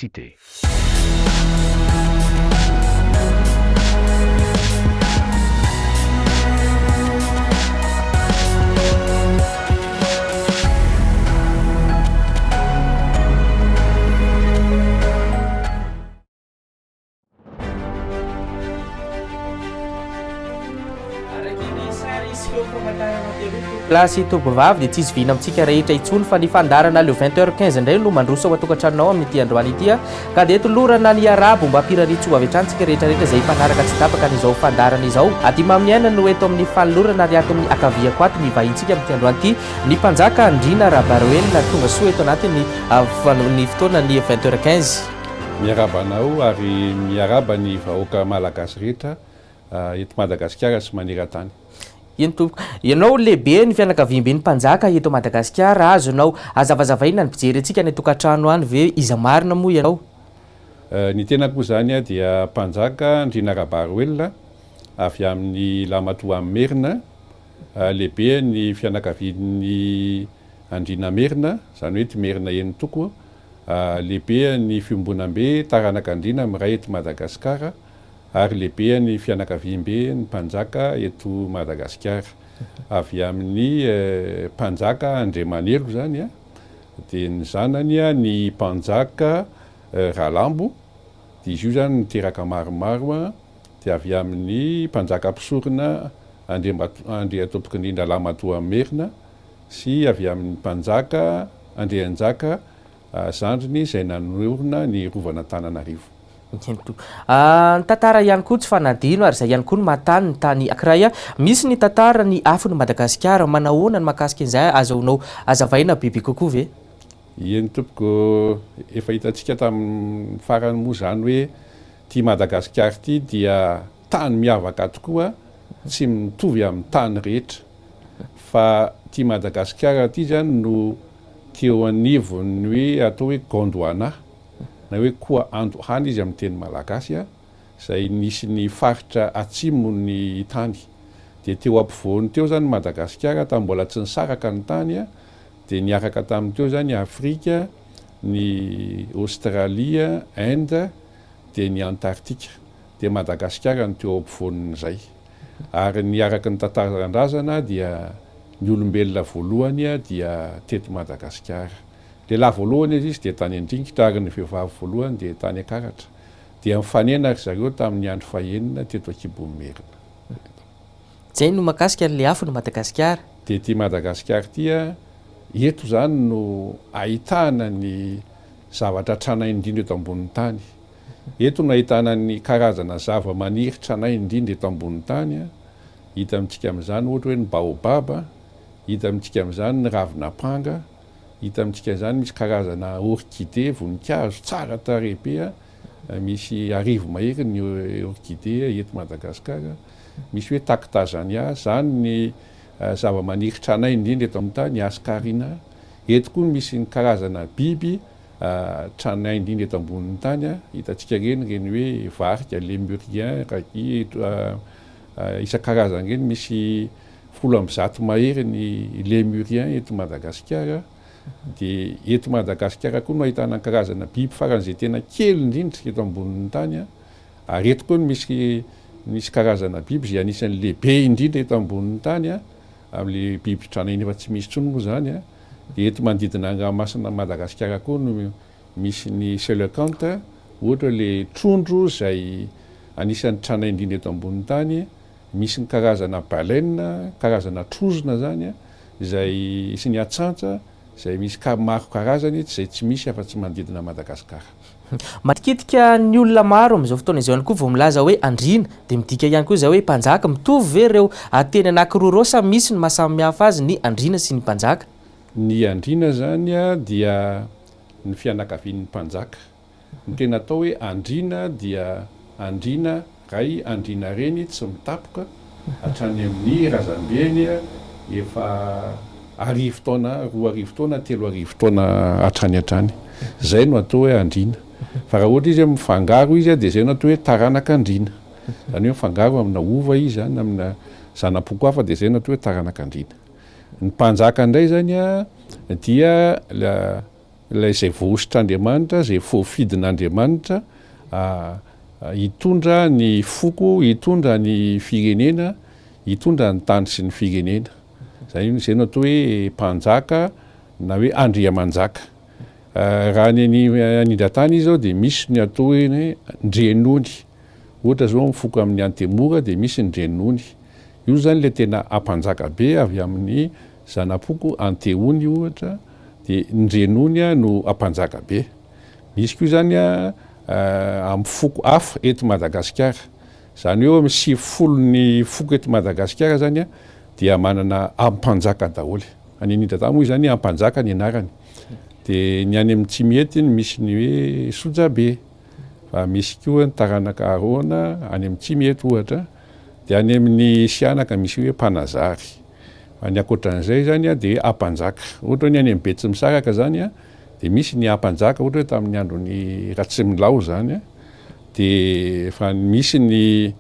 Cité. Lahy sy tovovavy dia tsy hisy vina amintsika rehetra intsony fa ny fandaharana le 20 heures 15 indray no mandroso ao an-tokantranonao amin'ity androany ity ka dia tolorana ny arabo mba hampirariantsoa avy hatrany tsika rehetra rehetra izay mpanaraka tsy tapaka an'izao fandaharana izao. Aty Maminiaina no eto amin'ny fanolorana ary ato amin'ny ankaviako ato ny vahintsika amin'ity androany ity ny mpanjaka Andriana Rabaroelina tonga soa eto anatin'ny ny fotoana ny 20 heures 15. Miarahaba anao ary miarahaba ny vahoaka Malagasy rehetra eto Madagasikara sy maneran-tany. Eny tompoko. Ianao lehibe ny fianakaviamben'ny mpanjaka eto Madagasikara, azonao azavazavaina ny mpijery antsika any an-tokantrano any ve iza marina moa ianao? Ny tenako moa izany dia mpanjaka Andriana Rabaroelina avy amin'ny Lamatoa Merina, lehibe ny fianakavian'ny Andriana Merina, izany hoe ity Merina enin-toko, Lehibe ny fiombonambe taranak'Andriana miray eto Madagasikara ary lehibe ny fianakaviambe ny mpanjaka eto Madagasikara. Avy amin'ny mpanjaka Andriamanelo izany dia ny zanany ny mpanjaka Ralambo dia izy io izany niteraka maromaro dia avy amin'ny mpanjaka mpisorona Andriamatoa-Andriantompokoindrindra Lamatoamerina sy avy amin'ny mpanjaka Andrianjaka zandriny izay nanorina ny rovan'Antananarivo. Ny tantara ihany koa tsy fanadino ary izay ihany koa no maha-tany ny tany ankiray. Misy ny tantara ny afon'i Madagasikara, manahoana ny mahakasika an'izay, azahoanao azavaina bebe kokoa ve? Eny tompoko, efa hitantsika tamin'ny farany moa izany hoe ity Madagasikara ity dia tany miavaka tokoa, tsy mitovy amin'ny tany rehetra. Fa ity Madagasikara ity izany no teo anivon'ny hoe atao hoe Gondwana na hoe koa Andohana izy amin'ny teny malagasy izay nisy ny faritra atsimo ny tany. Dia teo ampovoany teo izany Madagasikara tamin'ny mbola tsy nisaraka ny tany dia niaraka taminy teo izany Afrika, ny Aostralia, Inde dia ny Antartika. Dia Madagasikara no teo ampovoanin'izay. Ary ny araka ny tantaran-drazana dia ny olombelona voalohany dia teto Madagasikara. Lehilahy voalohany izy dia tany Andringitra ary ny vehivavy voalohany dia tany Ankaratra. Dia nifanena ry zareo tamin'ny andro fahenina teto ankibon'i Merina. Izay no mahakasika an'ilay afon'i Madagasikara. Dia ity Madagasikara ity, eto izany no ahitana ny zavatra tranainy indrindra eto ambonin'ny tany. Eto no ahitana ny karazana zavamaniry tranainy indrindra eto ambonin'ny tany. Hita amintsika amin'izany ohatra hoe ny baobab, hita amintsika amin'izany ny ravin'ampanga, hita amintsika izany misy karazana orchidée, voninkazo tsara tarehy be, misy arivo mahery ny orchidée eto Madagasikara, misy hoe tactazania, izany ny zavamaniry tranainy indrindra eto amin'ny tany, ascarina. Eto koa misy ny karazana biby tranainy indrindra eto ambonin'ny tany, hitantsika ireny, ireny hoe varika, lémurien, ragui, isan-karazany ireny, misy 110 mahery ny lémurien eto Madagasikara, dia eto Madagasikara koa no ahitana ny karazana biby faran'izay tena kely indrindra eto ambonin'ny tany, ary eto koa no misy misy karazana biby izay anisan'ny lehibe indrindra eto ambonin'ny tany, amin'ilay biby tranainy efa tsy misy intsony moa izany. Dia eto manodidina ny ranomasina Madagasikara koa no misy ny coelacanthe, ohatra ilay trondro izay anisan'ny tranainy indrindra eto ambonin'ny tany, misy ny karazana baleine, karazana trozona izany izay sy ny atsantsa izay misy maro karazany izay tsy misy afa-tsy manodidina Madagasikara. Matikitika ny olona maro amin'izao fotoana izao ihany koa vao milaza hoe andriana dia midika ihany koa izay hoe mpanjaka. Mitovy ve ireo teny anankiroa ireo sa misy ny maha samihafa azy ny andriana sy ny mpanjaka? Ny andriana izany dia ny fianakavian'ny mpanjaka. Ny tena atao hoe andriana dia andriana Ray andriana reny tsy mitapoka hatrany amin'ny razambeny efa arivo taona, 2000 taona, 3000 taona hatrany hatrany. Zay no atao hoe andriana. Fa raha ohatra izy hoe mifangaro izy dia zay no atao hoe taranaka andriana. Zany hoe mifangaro amina hova izy zany, amina zana-poko hafa dia zay no atao hoe taranaka andriana. Ny mpanjaka indray zany dia. ilay izay voahosotr'Andriamanitra, izay voafidin'Andriamanitra hitondra ny foko, hitondra ny firenena, hitondra ny tany sy ny firenena. Izay izay no atao hoe mpanjaka na hoe andriamanjaka. Raha ny any anindran-tany izy izao dia misy ny atao hoe ndrenony. Ohatra izao amin'ny foko amin'ny Antemoro dia misy ny ndrenony. Io izany ilay tena ampanjaka be avy amin'ny zana-poko Anteony ohatra dia ny ndrenony no ampanjaka be. Misy koa izany amin'ny foko hafa eto Madagasikara. Izany hoe eo amin'ny 90 ny foko eto Madagasikara izany dia manana ampanjaka daholo. Any anindran-tany moa izany ampanjaka ny anarany. Dia ny any amin'ny Tsimihety no misy ny hoe sojabe. Fa misy koa ny taranaka Arona any amin'ny Tsimihety ohatra. Dia any amin'ny Sihanaka misy hoe mpanazary. Fa ny ankoatran'izay izany dia ampanjaka. Ohatra hoe ny any amin'ny Betsimisaraka izany dia misy ny ampanjaka ohatra hoe tamin'ny andron'i Ratsimilaho izany dia efa misy ny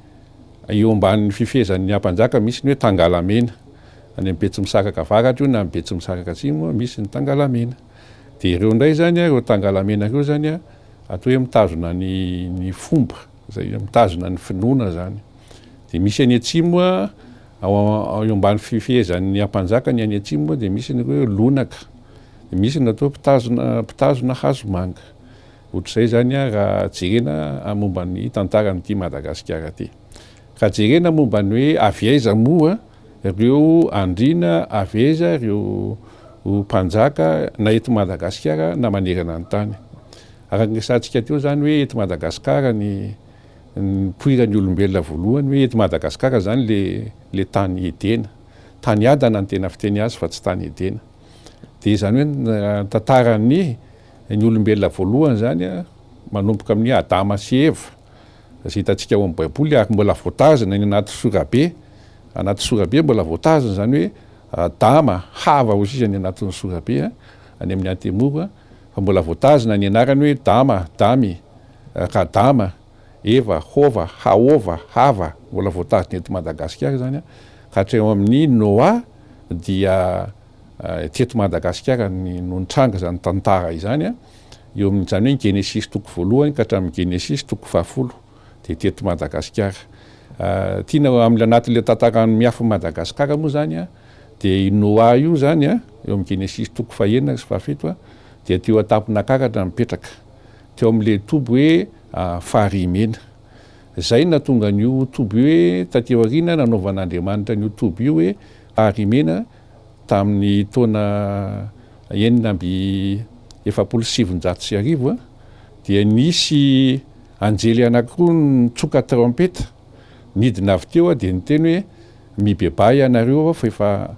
eo ambanin'ny fifehezan'ny ampanjaka misy ny hoe tangalamena. Any amin'ny Betsimisaraka avaratra io na amin'ny Betsimisaraka atsimo misy ny tangalamena. Dia ireo indray izany, ireo tangalamena ireo izany atao hoe mitazona ny ny fomba, izay mitazona ny finoana izany. Dia misy any atsimo ao eo ambany fifehezan'ny ampanjaka ny any atsimo dia misy ny hoe lonaka. Dia misy ny atao hoe mpitazona mpitazona hazomanga. Ohatr'izay izany raha jerena momba ny tantaran'ity Madagasikara ity. Raha jerena momba ny hoe avy aiza moa ireo andriana, avy aiza ireo mpanjaka na eto Madagasikara na manerana ny tany. Araka ny resahantsika teo izany hoe eto Madagasikara ny nipoiran'ny olombelona voalohany hoe eto Madagasikara izany le le tany Edena. Tany Adana no tena fiteny azy fa tsy tany Edena. Dia izany hoe ny tantaran'ny ny olombelona voalohany izany manomboka amin'ny Adama sy Eva izay hitantsika ao amin'ny Baiboly ary mbola voatazona any anaty sorabe, anaty sorabe mbola voatazona izany hoe Adama, Hava hoy sisa any anatin'ny sorabe any amin'ny Antemoro fa mbola voatazona ny anarany hoe Dama, Damy, Radama, Eva, Hova, Haova, Hava, mbola voatazona eto Madagasikara izany ka hatreo amin'ny Noa dia teto Madagasikara ny no nitranga izany tantara izany eo amin'ny izany hoe ny Genesisy toko voalohany ka hatramin'ny Genesisy toko fahafolo dia teto Madagasikara. Tiana amin'ny anatin'ilay tantaran'ny miafin'i Madagasikara moa izany dia i Noa io izany eo amin'ny Genesisy toko fahenina sy fahafito dia teo an-tampon'Ankaratra mipetraka teo amin'ilay toby hoe Farihimena. Izay no nahatonga an'io toby io hoe taty aoriana nanaovan'Andriamanitra an'io toby io hoe Farihimena tamin'ny taona 1946 dia nisy anjely anankiroa nitsoka trompeta nidina avy teo dia niteny hoe mibebaha ianareo fa efa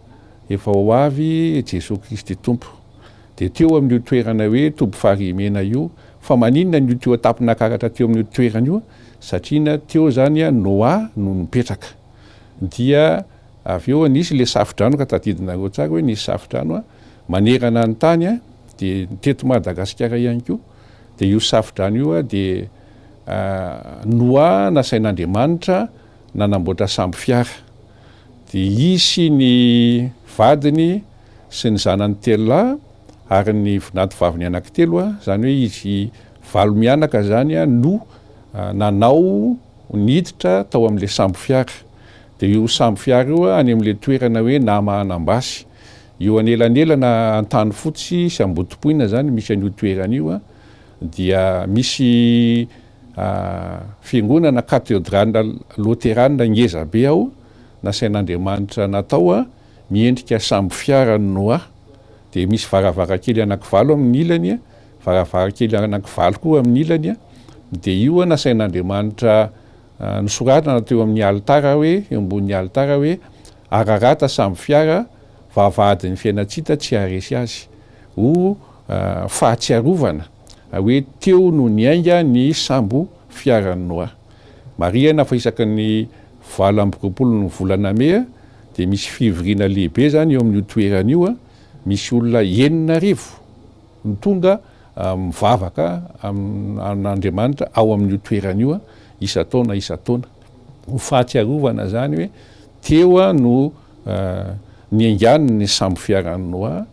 efa ho avy Jesoa Kristy Tompo. Dia teo amin'io toerana hoe toby Farihimena io, fa maninona no teo an-tampon'Ankaratra teo amin'io toerana io? Satria teo izany Noa no nipetraka. Dia avy eo nisy ilay safodrano ka tadidinareo tsara hoe nisy safodrano manerana ny tany dia teto Madagasikara ihany koa. Dia io safodrano io dia Noa nasain'Andriamanitra nanamboatra sambo fiara. Dia izy sy ny vadiny sy ny zanany telo lahy ary ny vinantovaviny anankitelo, izany hoe izy valo mianaka izany no nanao niditra tao amin'ilay sambo fiara. Dia io sambo fiara io any amin'ilay toerana hoe Namahanambasy. Eo anelanelana Antanifotsy sy Ambodipoina izany misy an'io toerana io dia misy fiangonana katedraly loterana ngeza be ao nasain'Andriamanitra natao miendrika sambo fiaran'i Noa dia misy varavarankely anankivalo amin'ny ilany, varavarankely anankivalo koa amin'ny ilany, dia io nasain'Andriamanitra nosoratana teo amin'ny alitara hoe, eo ambonin'ny alitara hoe, Ararata sambo fiara, vavahadin'ny fiainan-tsita tsy haharesy azy. Ho fahatsiarovana hoe teo no niainga ny sambo fiaran'i Noa. Marihana fa isaky ny 28 ny volana mey dia misy fivoriana lehibe izany eo amin'io toerana io, misy olona 6000 no tonga mivavaka amin'Andriamanitra ao amin'io toerana io isan-taona isan-taona. Ho fahatsiarovana izany hoe teo no niaingàny ny sambo fiaran'i Noa.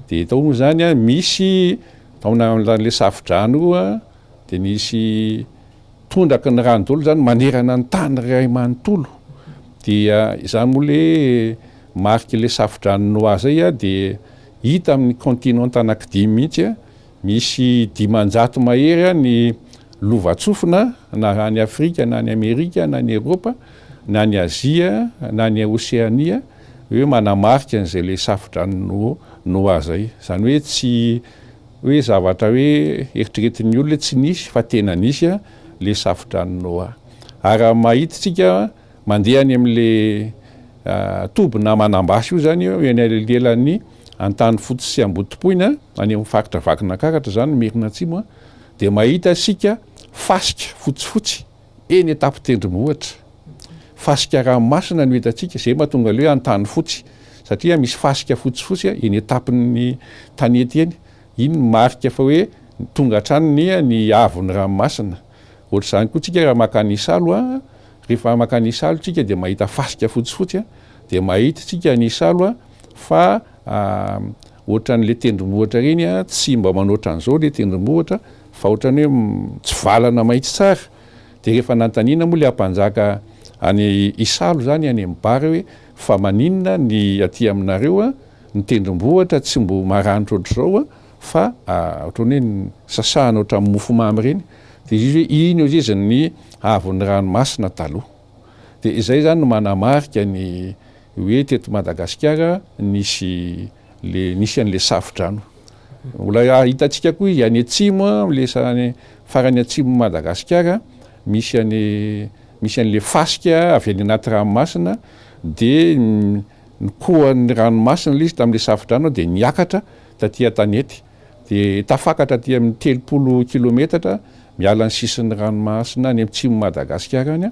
Dia tao moa izany misy. Tao amin'ilay safodrano io dia nisy tondraky ny rano daholo zany manerana ny tany iray manontolo. Dia izany moa le marik'ilay safodrano Noa zay dia hita amin'ny continent anankidimy mihitsy. Misy 500 mahery ny lovantsofina na any Afrika na any Amerika na any Eropa na any Azia na any Oseania hoe manamarika an'izay le safodrano Noa zay. Izany hoe tsy hoe zavatra hoe eritreretin'ny olona hoe tsy nisy fa tena nisy le safodrano Noa. Ary raha mahita isika mandeha any amin'le toby na Manambasy io zany eo eny anelanelan'ny Antanifotsy sy Ambodipoina any amin'ny faritra Vakinankaratra zany Merina Atsimo dia mahita isika fasika fotsifotsy eny an-tampon-tendrombohitra. Fasika ranomasina no hitantsika, izay mahatonga ilay hoe Antanifotsy satria misy fasika fotsifotsy eny an-tampon'ny tanety eny. Iny no marika fa hoe tonga hatrany ny ny haavon'ny ranomasina. Ohatr'izany koa tsika raha mankany Isalo, rehefa mankany Isalo tsika dia mahita fasika fotsifotsy, dia mahita tsika any Isalo fa ohatran'ilay tendrombohitra ireny tsy mba manao ohatran'izao ilay tendrombohitra fa ohatran'ny hoe mitsivalana mahitsy tsara. Dia rehefa nanontaniana moa ilay ampanjaka any Isalo izany any amin'ny bar hoe fa maninona ny aty aminareo ny tendrombohitra tsy mbo maranitra ohatr'izao fa ohatran'ny hoe sasahana ohatran'ny mofomamy ireny. Dia izy hoe iny ozy izy ny haavon'ny ranomasina taloha. Dia izay izany no manamarika ny hoe teto Madagasikara nisy le nisy an'le safodrano. Mbola hitantsika koa izy any atsimo, am'le any farany atsimon'i Madagasikara, misy any misy an'le fasika avy any anaty ranomasina dia nikohan'ny ranomasina ilay izy tamin'le safodrano dia niakatra taty an-tanety. Dia tafakatra aty amin'ny 30 kilometatra miala ny sisin'ny ranomasina any atsimon'i Madagasikara any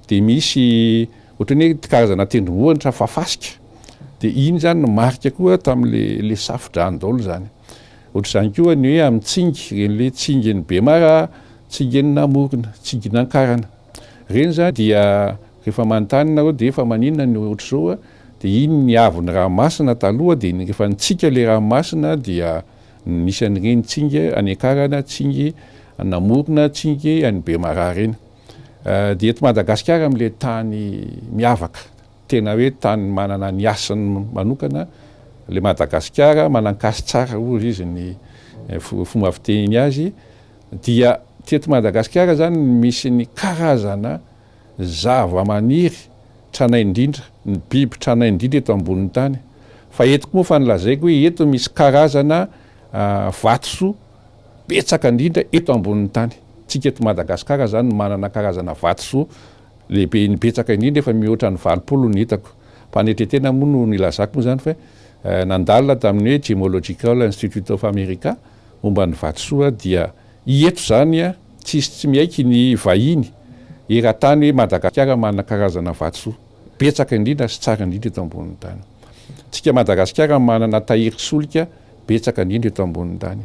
dia misy ohatran'ny hoe karazana tendrombohitra fa fasika. Dia iny izany no marika koa tamin'le le safodrano daholo izany. Ohatr'izany koa ny hoe amin'ny tsingy, ireny le tsingin'i Bemara, tsingin'i Namorona, tsingin'Ankarana. Ireny izany dia rehefa manontany nareo dia fa maninona no ohatr'izao a? Dia iny ny haavon'ny ranomasina taloha dia rehefa nitsika ilay ranomasina dia nisy an'ireny tsingy any Ankarana, tsingy Namorona, tsingy any Bemara ireny. Dia eto Madagasikara amin'ilay tany miavaka, tena hoe tany manana ny hasiny manokana, ilay Madagasikara manan-kasy tsara hoy izy ny fomba fiteny azy, dia teto Madagasikara izany no misy ny karazana zava-maniry tranainy indrindra, ny biby tranainy indrindra eto ambonin'ny tany. Fa eto koa moa fa nolazaiko hoe eto misy karazana vatosoa betsaka indrindra eto ambonin'ny tany. Tsika eto Madagascar zany no manana karazana vatosoa lehibe ny betsaka indrindra efa mihoatra ny 80 ny hitako. Mpanetretena moa no nilazako moa zany fa nandalina tamin'ny hoe Gemological Institute of America momba ny vatosoa dia eto zany tsisy tsy miaiky ny vahiny eran-tany hoe Madagasikara manana karazana vatosoa betsaka indrindra sy tsara indrindra eto ambonin'ny tany. Tsika Madagasikara manana tahiry solika betsaka indrindra eto ambonin'ny tany.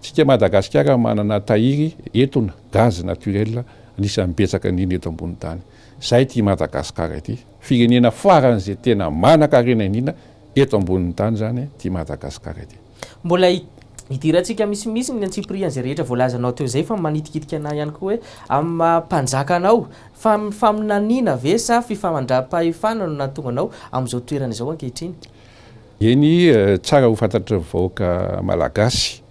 Tsika Madagasikara manana tahiry etona, gaz naturel, anisan'ny betsaka indrindra eto ambonin'ny tany. Zay ity Madagasikara ity. Firenena faran'izay tena manankarena indrindra eto ambonin'ny tany zany ity Madagasikara ity. Mbola hidirantsika misimisy ny antsipirian'izay rehetra voalazanao teo izay fa manitikitika anah ihany koa hoe amin'ny maha mpanjaka anao, faminaniana ve sa fifamandram-pahefana no nahatonga anao amin'izao toerana izao ankehitriny? Eny, tsara ho fantatry ny vahoaka malagasy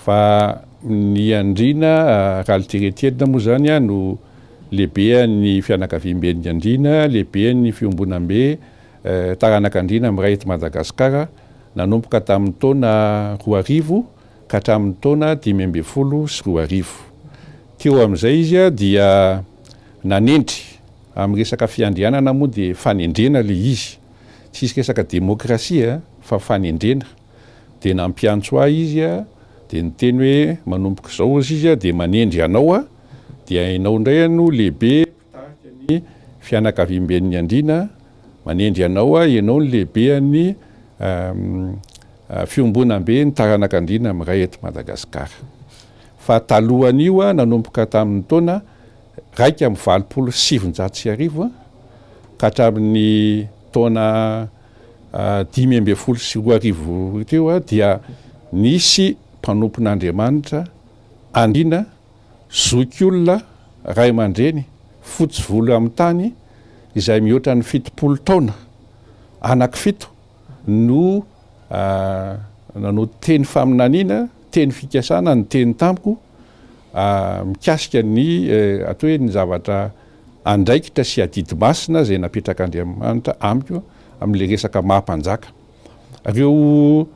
fa ny andriana Ralitera Etienne moa izany no lehibean'ny fianakaviamben'ny andriana, lehiben'ny fiombonambe taranak'andriana miray eto Madagasikara nanomboka tamin'ny taona 2000 ka hatramin'ny taona 2015. Teo amin'izay izy dia nanendry, amin'ny resaka fiandrianana moa dia fanendrena ilay izy, Tsisy resaka demokrasia fa fanendrena. Dia nampiantso ahy izy dia niteny hoe manomboka izao hozy izy dia manendry anao aho dia ianao indray no lehibe mpitarika ny fianakaviamben'ny andriana, manendry anao aho ianao no lehibean'ny fiombonambe ny taranak'andriana miray eto Madagasikara. Fa talohan'io nanomboka tamin'ny taona 1981 ka hatramin'ny taona 2015 teo dia nisy mpanompon'Andriamanitra, andriana, zokiolona, ray aman-dreny, fotsy volo amin'ny tany, izay mihoatra ny 70 taona, anankifito, no nanao teny faminaniana, teny fikasana, niteny tamiko mikasika ny atao hoe ny zavatra andraikitra sy adidy masina izay napetrak'Andriamanitra amiko amin'ilay resaka maha mpanjaka. Ireo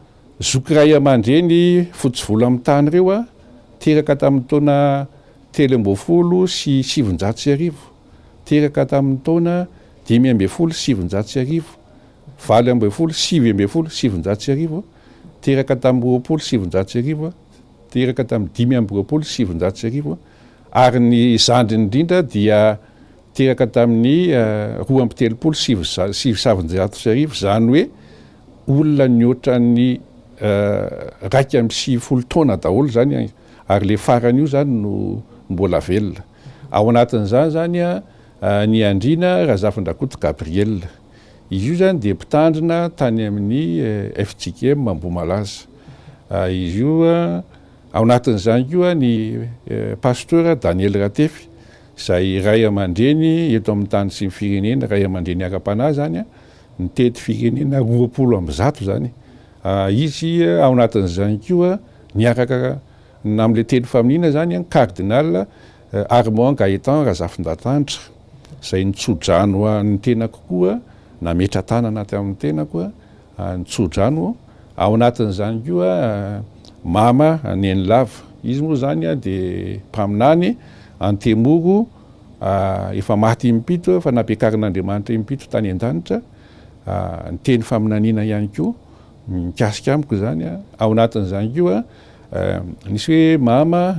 zoky ray aman-dreny fotsy volo amin'ny tany ireo, teraka tamin'ny taona 1913, teraka tamin'ny taona 1915, 1918, teraka tamin'ny 1920, teraka tamin'ny 1925, ary ny zandriny indrindra dia teraka tamin'ny 1932, izany hoe olona nihoatra ny 91 taona daholo izany, ary ilay farany io izany no mbola velona. Ao anatin'izany izany ny Andriana Razafindrakoto Gabriel. Izy io izany dia mpitandrina tany amin'ny fjkm Ambohimalaza. Izy io, ao anatin'izany koa ny Pasteur Daniel Ratefy, izay ray aman-dreny eto amin'ny tany sy ny firenena, ray aman-dreny ara-panahy izany, nitety firenena 120 izany. Izy ao anatin'izany koa niaraka amin'ilay teny faminiana izany, Cardinal Armand Gaëtan Razafindatandra, izay nitso-drano ny tenako koa, nametra-tanana tamin'ny tenako, nitso-drano. Ao anatin'izany koa Mama Nenilava. Izy moa izany dia mpaminany Antemoro efa maty impito, efa nampiakarin'Andriamanitra impito tany an-danitra. Niteny faminaniana ihany koa mikasika amiko izany. Ao anatin'izany koa nisy hoe Mama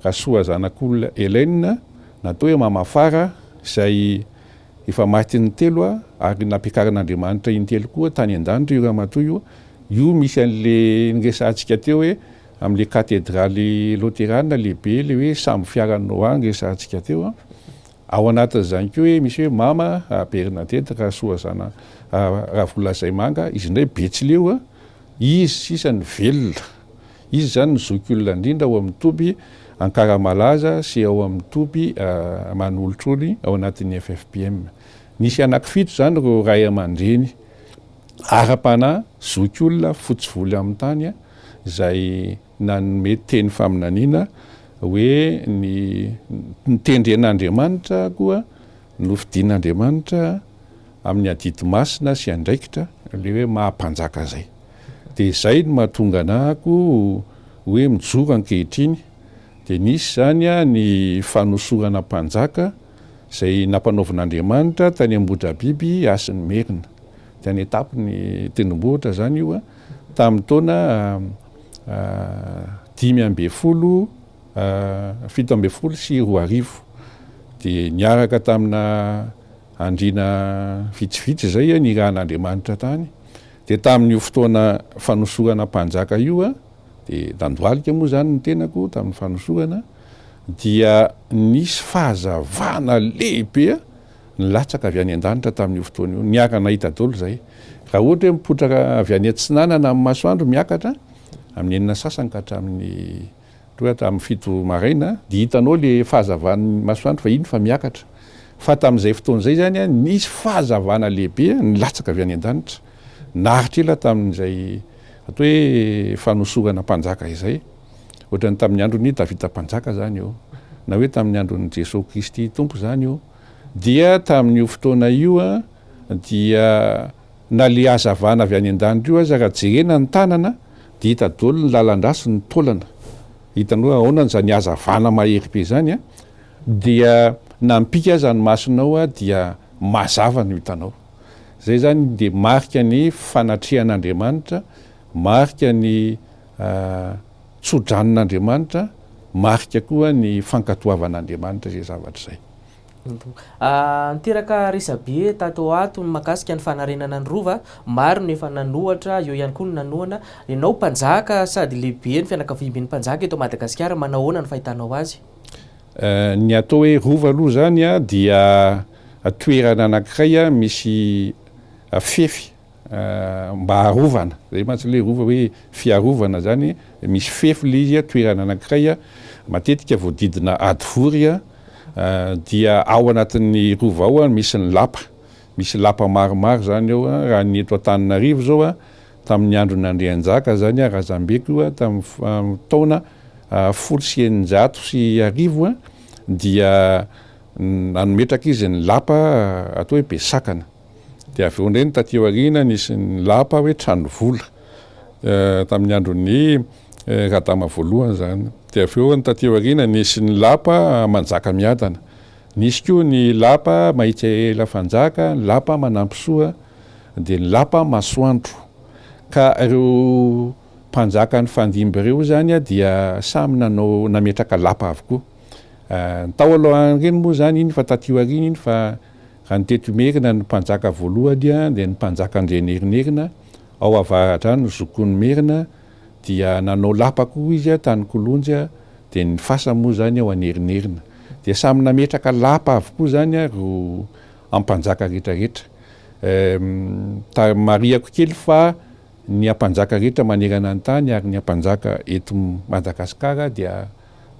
Rasoa Zanakolona Hélène, natao hoe Mama Fara, izay efa maty intelo ary nampiakarin'Andriamanitra intelo koa tany an-danitra io ramatoa io. Io misy an'le niresahantsika teo hoe amin'le katedraly loterana lehibe, le hoe sambo fiaran'i Noa niresahantsika teo. Ao anatin'izany koa hoe misy hoe Mama Bernadette Rasoa Zana Ravolazay-Manga, izy indray Betsileo, izy sisa no velona. Izy izany no zokiolona indrindra ao amin'ny toby Ankaramalaza sy ao amin'ny toby Manolotrony ao anatin'ny ffpm. Nisy anankifito izany ireo ray aman-dreny ara-panahy, zokiolona, fotsy volo amin'ny tany, izay nanome teny faminaniana hoe ny notendren'Andriamanitra koa nofidin'Andriamanitra amin'ny adidy masina sy andraikitra ilay hoe maha mpanjaka izay. Dia izay no mahatonga anahako hoe mijoro ankehitriny. Dia nisy izany ny fanosorana mpanjaka izay nampanaovin'Andriamanitra tany Ambohidrabiby Hasin'i Merina. Tany an-tampon'ny tendrombohitra izany io tamin'ny taona 15 2017. Dia niaraka tamina andriana vitsivitsy izay nirahan'Andriamanitra tany. Dia tamin'io fotoana fanosorana mpanjaka io, dia nandohalika moa izany ny tenako tamin'ny fanosorana, dia nisy fahazavana lehibe nilatsaka avy any an-danitra tamin'io fotoana io. Niara-nahita daholo izahay. Raha ohatra hoe mipotraka avy any atsinanana amin'ny masoandro miakatra, amin'ny enina sasany ka hatramin'ny ohatra hoe hatramin'ny fito maraina, dia hitanao ilay fahazavan'ny masoandro fa iny fa miakatra. Fa tamin'izay fotoana izay izany, nisy fahazavana lehibe nilatsaka avy any an-danitra. Naharitra ela tamin'izay atao hoe fanosorana mpanjaka izay. Ohatran'ny tamin'ny andron'i Davida mpanjaka izany io, na hoe tamin'ny andron'i Jesoa Kristy Tompo izany io. Dia tamin'io fotoana io dia na le hazavana avy any an-danitra io aza raha jerena ny tanana dia hita daholo ny lalan-drà sy ny taolana. Hitanao hoe ahoana izany hazavana mahery be izany an? Dia na mipika aza ny masonao dia mazava no hitanao. Izay izany dia marika ny fanatrehan'Andriamanitra, marika ny tso-dranon'Andriamanitra, marika koa ny fankatoavan'Andriamanitra izay zavatra izay. Niteraka resabe tato ho ato ny mahakasika ny fanarenana ny Rova, maro no efa nanohatra, eo ihany koa ny nanohana. Ianao mpanjaka sady lehiben'ny fianakaviamben'ny mpanjaka eto Madagasikara, manao ahoana ny fahitanao azy? Ny atao hoe Rova aloha izany dia toerana anankiray misy fefy. mba harovana, zay mantsy le rova hoe fiarovana zany, misy fefy le izy, toerana anankiray matetika voadidina hadivory dia ao anatin'ny rova ao misy ny lapa, misy lapa maromaro zany ao, raha ny eto Antananarivo zao tamin'ny andron'ny Andrianjaka zany razambeko io tamin'ny taona 1610 dia nanometraka izy ny lapa atao hoe Besakana. Dia avy eo indray ny taty aoriana nisy ny lapa hoe Tranovola tamin'ny andron'ny Radama voalohany izany. Dia avy eo ny taty aoriana nisy ny lapa Manjakamiadana. Nisy koa ny lapa Mahitsiaela Fanjaka, ny lapa Manampisoa, dia ny lapa Masoandro. Ka ireo mpanjaka nifandimby ireo izany dia samy nanao nametraka lapa avokoa. Ny tao alohan'ireny moa izany iny fa taty aoriana iny fa Raha ny teto Imerina ny mpanjaka voalohany dia ny mpanjaka Andrianerinerina, ao Avaradrano zokin'ny Merina dia nanao lapa koa izy tany Kolonjy dia ny fasany moa izany ao Anerinerina. Dia samy nametraka lapa avokoa izany ireo ampanjaka rehetra rehetra. Marihako kely fa ny ampanjaka rehetra manerana ny tany ary ny ampanjaka eto Madagasikara dia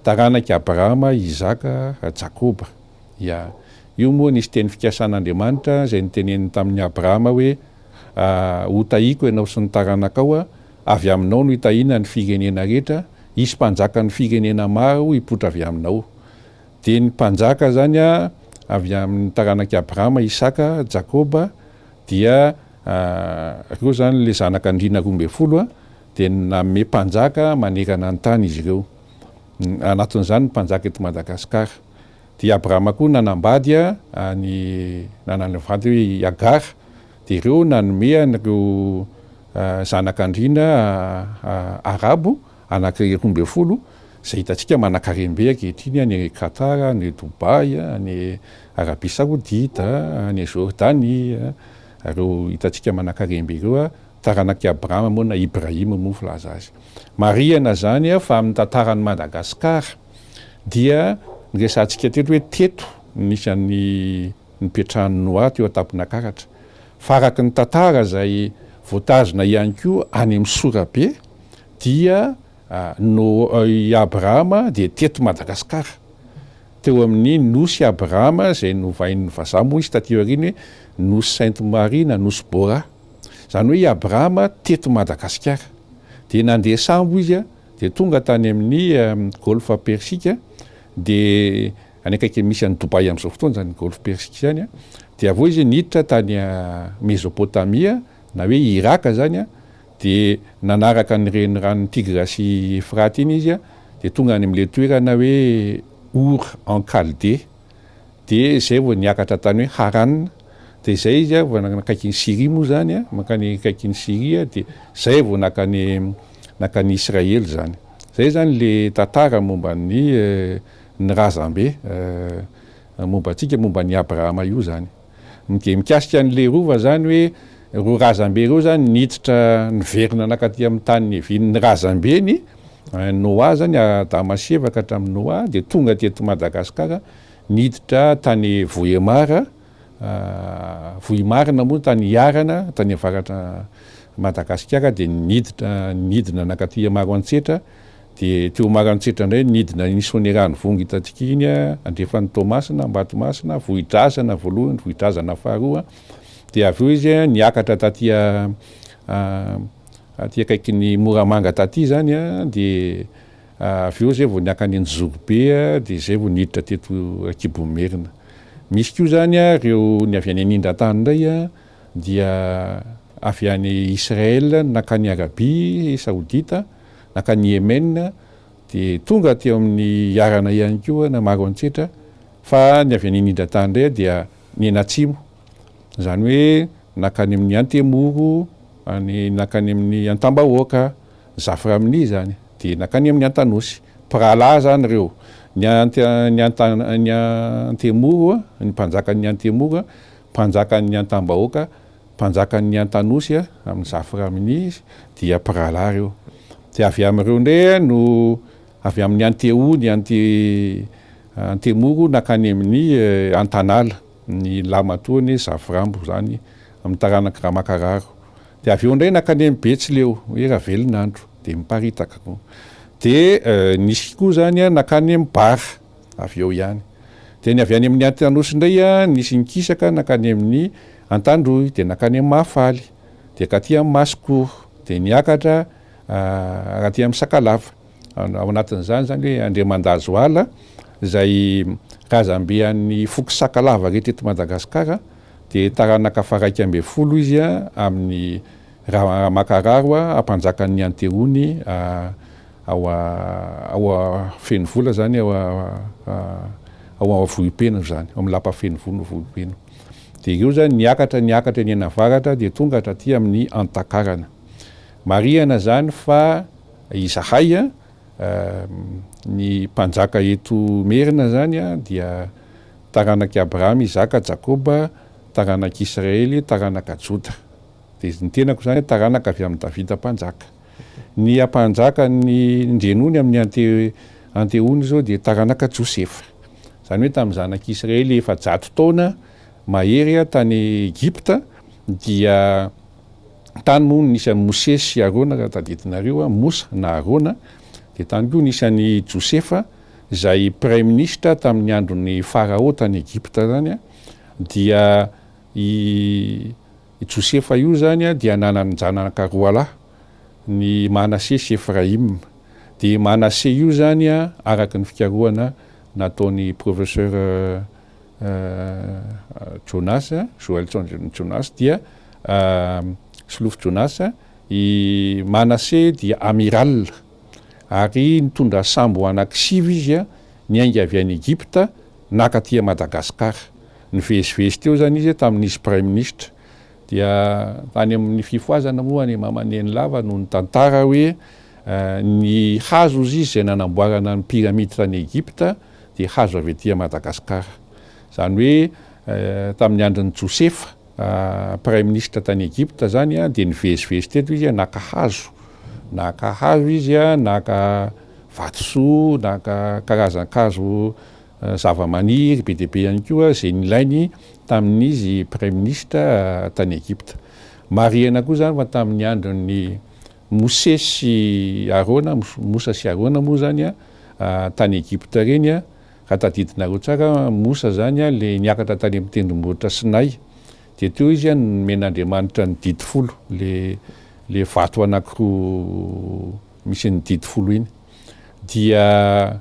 taranak'i Abrahama, Isaka, Jakoba. Ya. Io moa nisy teny fikasan'Andriamanitra izay noteneniny tamin'i Abrahama hoe, Hotahiko ianao sy ny taranakao, avy aminao no hitahiana ny firenena rehetra, hisy mpanjakan'ny firenena maro hipoitra avy aminao. Dia ny mpanjaka izany avy amin'ny taranak'i Abrahama, Isaka, Jakoba, dia ireo izany ilay zanak'andriana 12, dia nanome mpanjaka manerana ny tany izy ireo. Anatin'izany ny mpanjaka eto Madagasikara. Dia i Abrahama koa nanambady an'i, nanana vady hoe i Agara, dia ireo nanome an'ireo zanak'andriana arabo anankiray 12, izay hitantsika manankarem-be ankehitriny any Qatar, any Dubaï, any Arabie Saoudite, any Jordanie, ireo hitantsika manankarem-be ireo, taranak'i Abrahama moa na Ibrahim moa filaza azy. Marihana izany fa amin'ny tantaran'i Madagasikara dia niresahantsika teto hoe teto no nisy an'ny nipetrahan'i Noa teo an-tampon'Akaratra. Fa araka ny tantara izay voatazona ihany koa any amin'ny sorabe dia No i Abrahama dia teto Madagasikara. Teo amin'ny nosy Abrahama izay novain'ny vazaha moa izy taty aoriana hoe nosy Sainte Marie na nosy Bora. Izany hoe i Abrahama teto Madagasikara. Dia nandeha sambo izy dia tonga tany amin'ny Golfe Persique dia any akaiky misy an'i Dubaï amin'izao fotoana izany Golfe Persique izany. Dia avy eo izy niditra tany Mesopotamia na hoe Iraka izany dia nanaraka ny reniranon'i Tigra sy Efrata iny izy dia tonga any amin'ilay toerana hoe Our en Chaldée. Dia izay vao niakatra tany hoe Haran, dia izay izy vao nanakaiky an'i Syria moa izany, mankany akaikin'i Syria, dia izay vao nankany nankany Israely izany. Izay izany le tantara momba ny ny razambe momba antsika, momba an'i Abrahama io izany. Dia mikasika an'ilay rova izany hoe ireo razambe ireo izany niditra niverina nankaty amin'ny tany niavian'ny razambeny, Noa izany, Adama sy Eva ka hatramin'i Noa, dia tonga teto Madagasikara, niditra tany Vohemar, Vohimarina moa tany Iharana, tany avaratra Madagasikara, dia niditra nidina nankaty Maroantsetra, Dia teo Maroantsetra indray nidina iny Soanierano Vongo hitantsika iny, andrefan'i Toamasina, Ambatomasina, Vohidrazana voalohany, Vohidrazana faharoa, dia avy eo izy niakatra taty aty akaikin'i Moramanga taty izany, dia avy eo izay vao niakany Anjozorobe, dia izay vao niditra teto Ankibonmerina. Misy koa izany ireo ny avy any Anindran-tany indray dia avy any Israël nankany Arabie Saoudite, nankany Yemen, dia tonga teo amin'ny Iharana ihany koa na Maroantsetra, fa ny avy any Anindran-tany indray dia nianatsimo, izany hoe nankany amin'ny Antemoro, any nankany amin'ny Antambahoaka, Zafiraminia izany, dia nankany amin'ny Antanosy. Mpirahalahy izany ireo. Ny Ante, ny Anta, ny Antemoro, ny mpanjakan'ny Antemoro, mpanjakan'ny Antambahoaka, Mpanjakan'ny Antanosy amin'ny Zafiraminia izy dia mpirahalahy ireo. Dia avy amin'ireo indray no avy amin'ny Anteho ny Ante Antemoro nankany amin'ny Antanala, ny lahimatoany Zafirambo izany amin'ny taranak'i Ramakararo. Dia avy eo indray nankany amin'ny Betsileo, hoe Ravelonandro, dia miparitaka koa. Dia nisy koa izany nankany amin'ny Bara, avy eo ihany. Dia ny avy any amin'ny Antanosy indray nisy nikisaka nankany amin'ny Antandroy, dia nankany amin'ny Mahafaly, dia katy amin'ny Masikoro, dia niakatra aty amin'ny Sakalava. Ao anatin'izany izany hoe Andriamandazoala izay razambe an'ny foko Sakalava rehetra eto Madagasikara dia taranaka faha-11 izy amin'ny Ramakararo mpanjakan'ny Anteony ao ao Fenovola izany ao ao Vohipeno izany, ao amin'ny lapa Fenovola Vohipeno. Dia ireo izany niakatra niakatra eny anavaratra dia tonga hatraty amin'ny Antakarana. Marihana izany fa Izahay, ny mpanjaka eto Merina izany dia taranak'i Abrahama, Isaka, Jakoba, taranak'i Israely, taranaka Joda. Dia ny tenako izany taranaka avy amin'i Davida mpanjaka. Ny ampanjaka ny ndrenony amin'ny ante anteony izao dia taranaka Josefa. Izany hoe tamin'ny zanak'i Israely 400 taona mahery tany Egypta dia Tany moa no nisy an'i Mosesy sy Arona raha tadidinareo, Mosa na Arona, dia tany koa nisy an'i Josefa izay praiminisitra tamin'ny andron'i Farao tany Egypta izany, dia i Josefa io izany dia nanan-janaka roalahy, ny Manase sy Efraima. Dia i Manase io izany araka ny fikarohana nataon'i Professeur Jonas, Joelson Jonas dia Solofo Jonas, i Manase dia amiral ary nitondra sambo anankisivy izy niainga avy any Egypta naka aty Madagasikara. Nivezivezy teo izany izy tamin'izy praiminisitra. Dia any amin'ny fifohazana moa any Mama Nenilava no nitantara hoe ny hazo ozy izy izay nanamboarana ny pyramide tany Egypta dia hazo avy aty Madagasikara. Izany hoe tamin'ny andron'i Josefa praiminisitra tany Egypta izany dia nivezivezy teto izy naka hazo, naka hazo izy, naka vatosoa, naka karazan-kazo zavamaniry be dia be ihany koa izay nilainy tamin'izy praiminisitra tany Egypta. Marihana koa izany fa tamin'ny andron'i Mosesy sy Arona, Mosa sy Arona moa izany tany Egypta ireny, raha tadidinareo tsara, Mosa izany ilay niakatra tany amin'ny tendrombohitra Sinay, dia teo izy no nomen'Andriamanitra ny didy folo, ilay vato anankiroa misy ny didy folo iny. Dia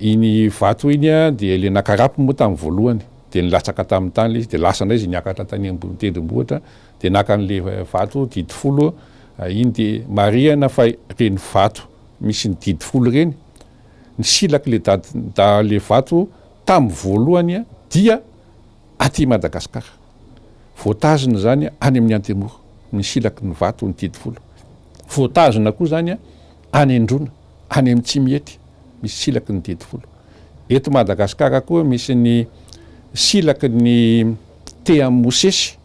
iny vato iny dia ilay nakarapy moa tamin'ny voalohany, dia nilatsaka tamin'ny tany ilay izy, dia lasa indray izy niakatra tany ambony tendrombohitra, dia naka an'ilay vato didy folo iny, dia marihana fa ireny vato misy ny didy folo ireny, ny silak'ilay da ilay vato tamin'ny voalohany dia aty Madagasikara. Voatazona izany any amin'ny Antemoro ny silaky ny vato ny didy folo. Voatazona koa izany any Androna, any amin'ny Tsimihety misy silaky ny didy folo. Eto Madagasikara koa misy ny silaky ny tehan'i Mosesy.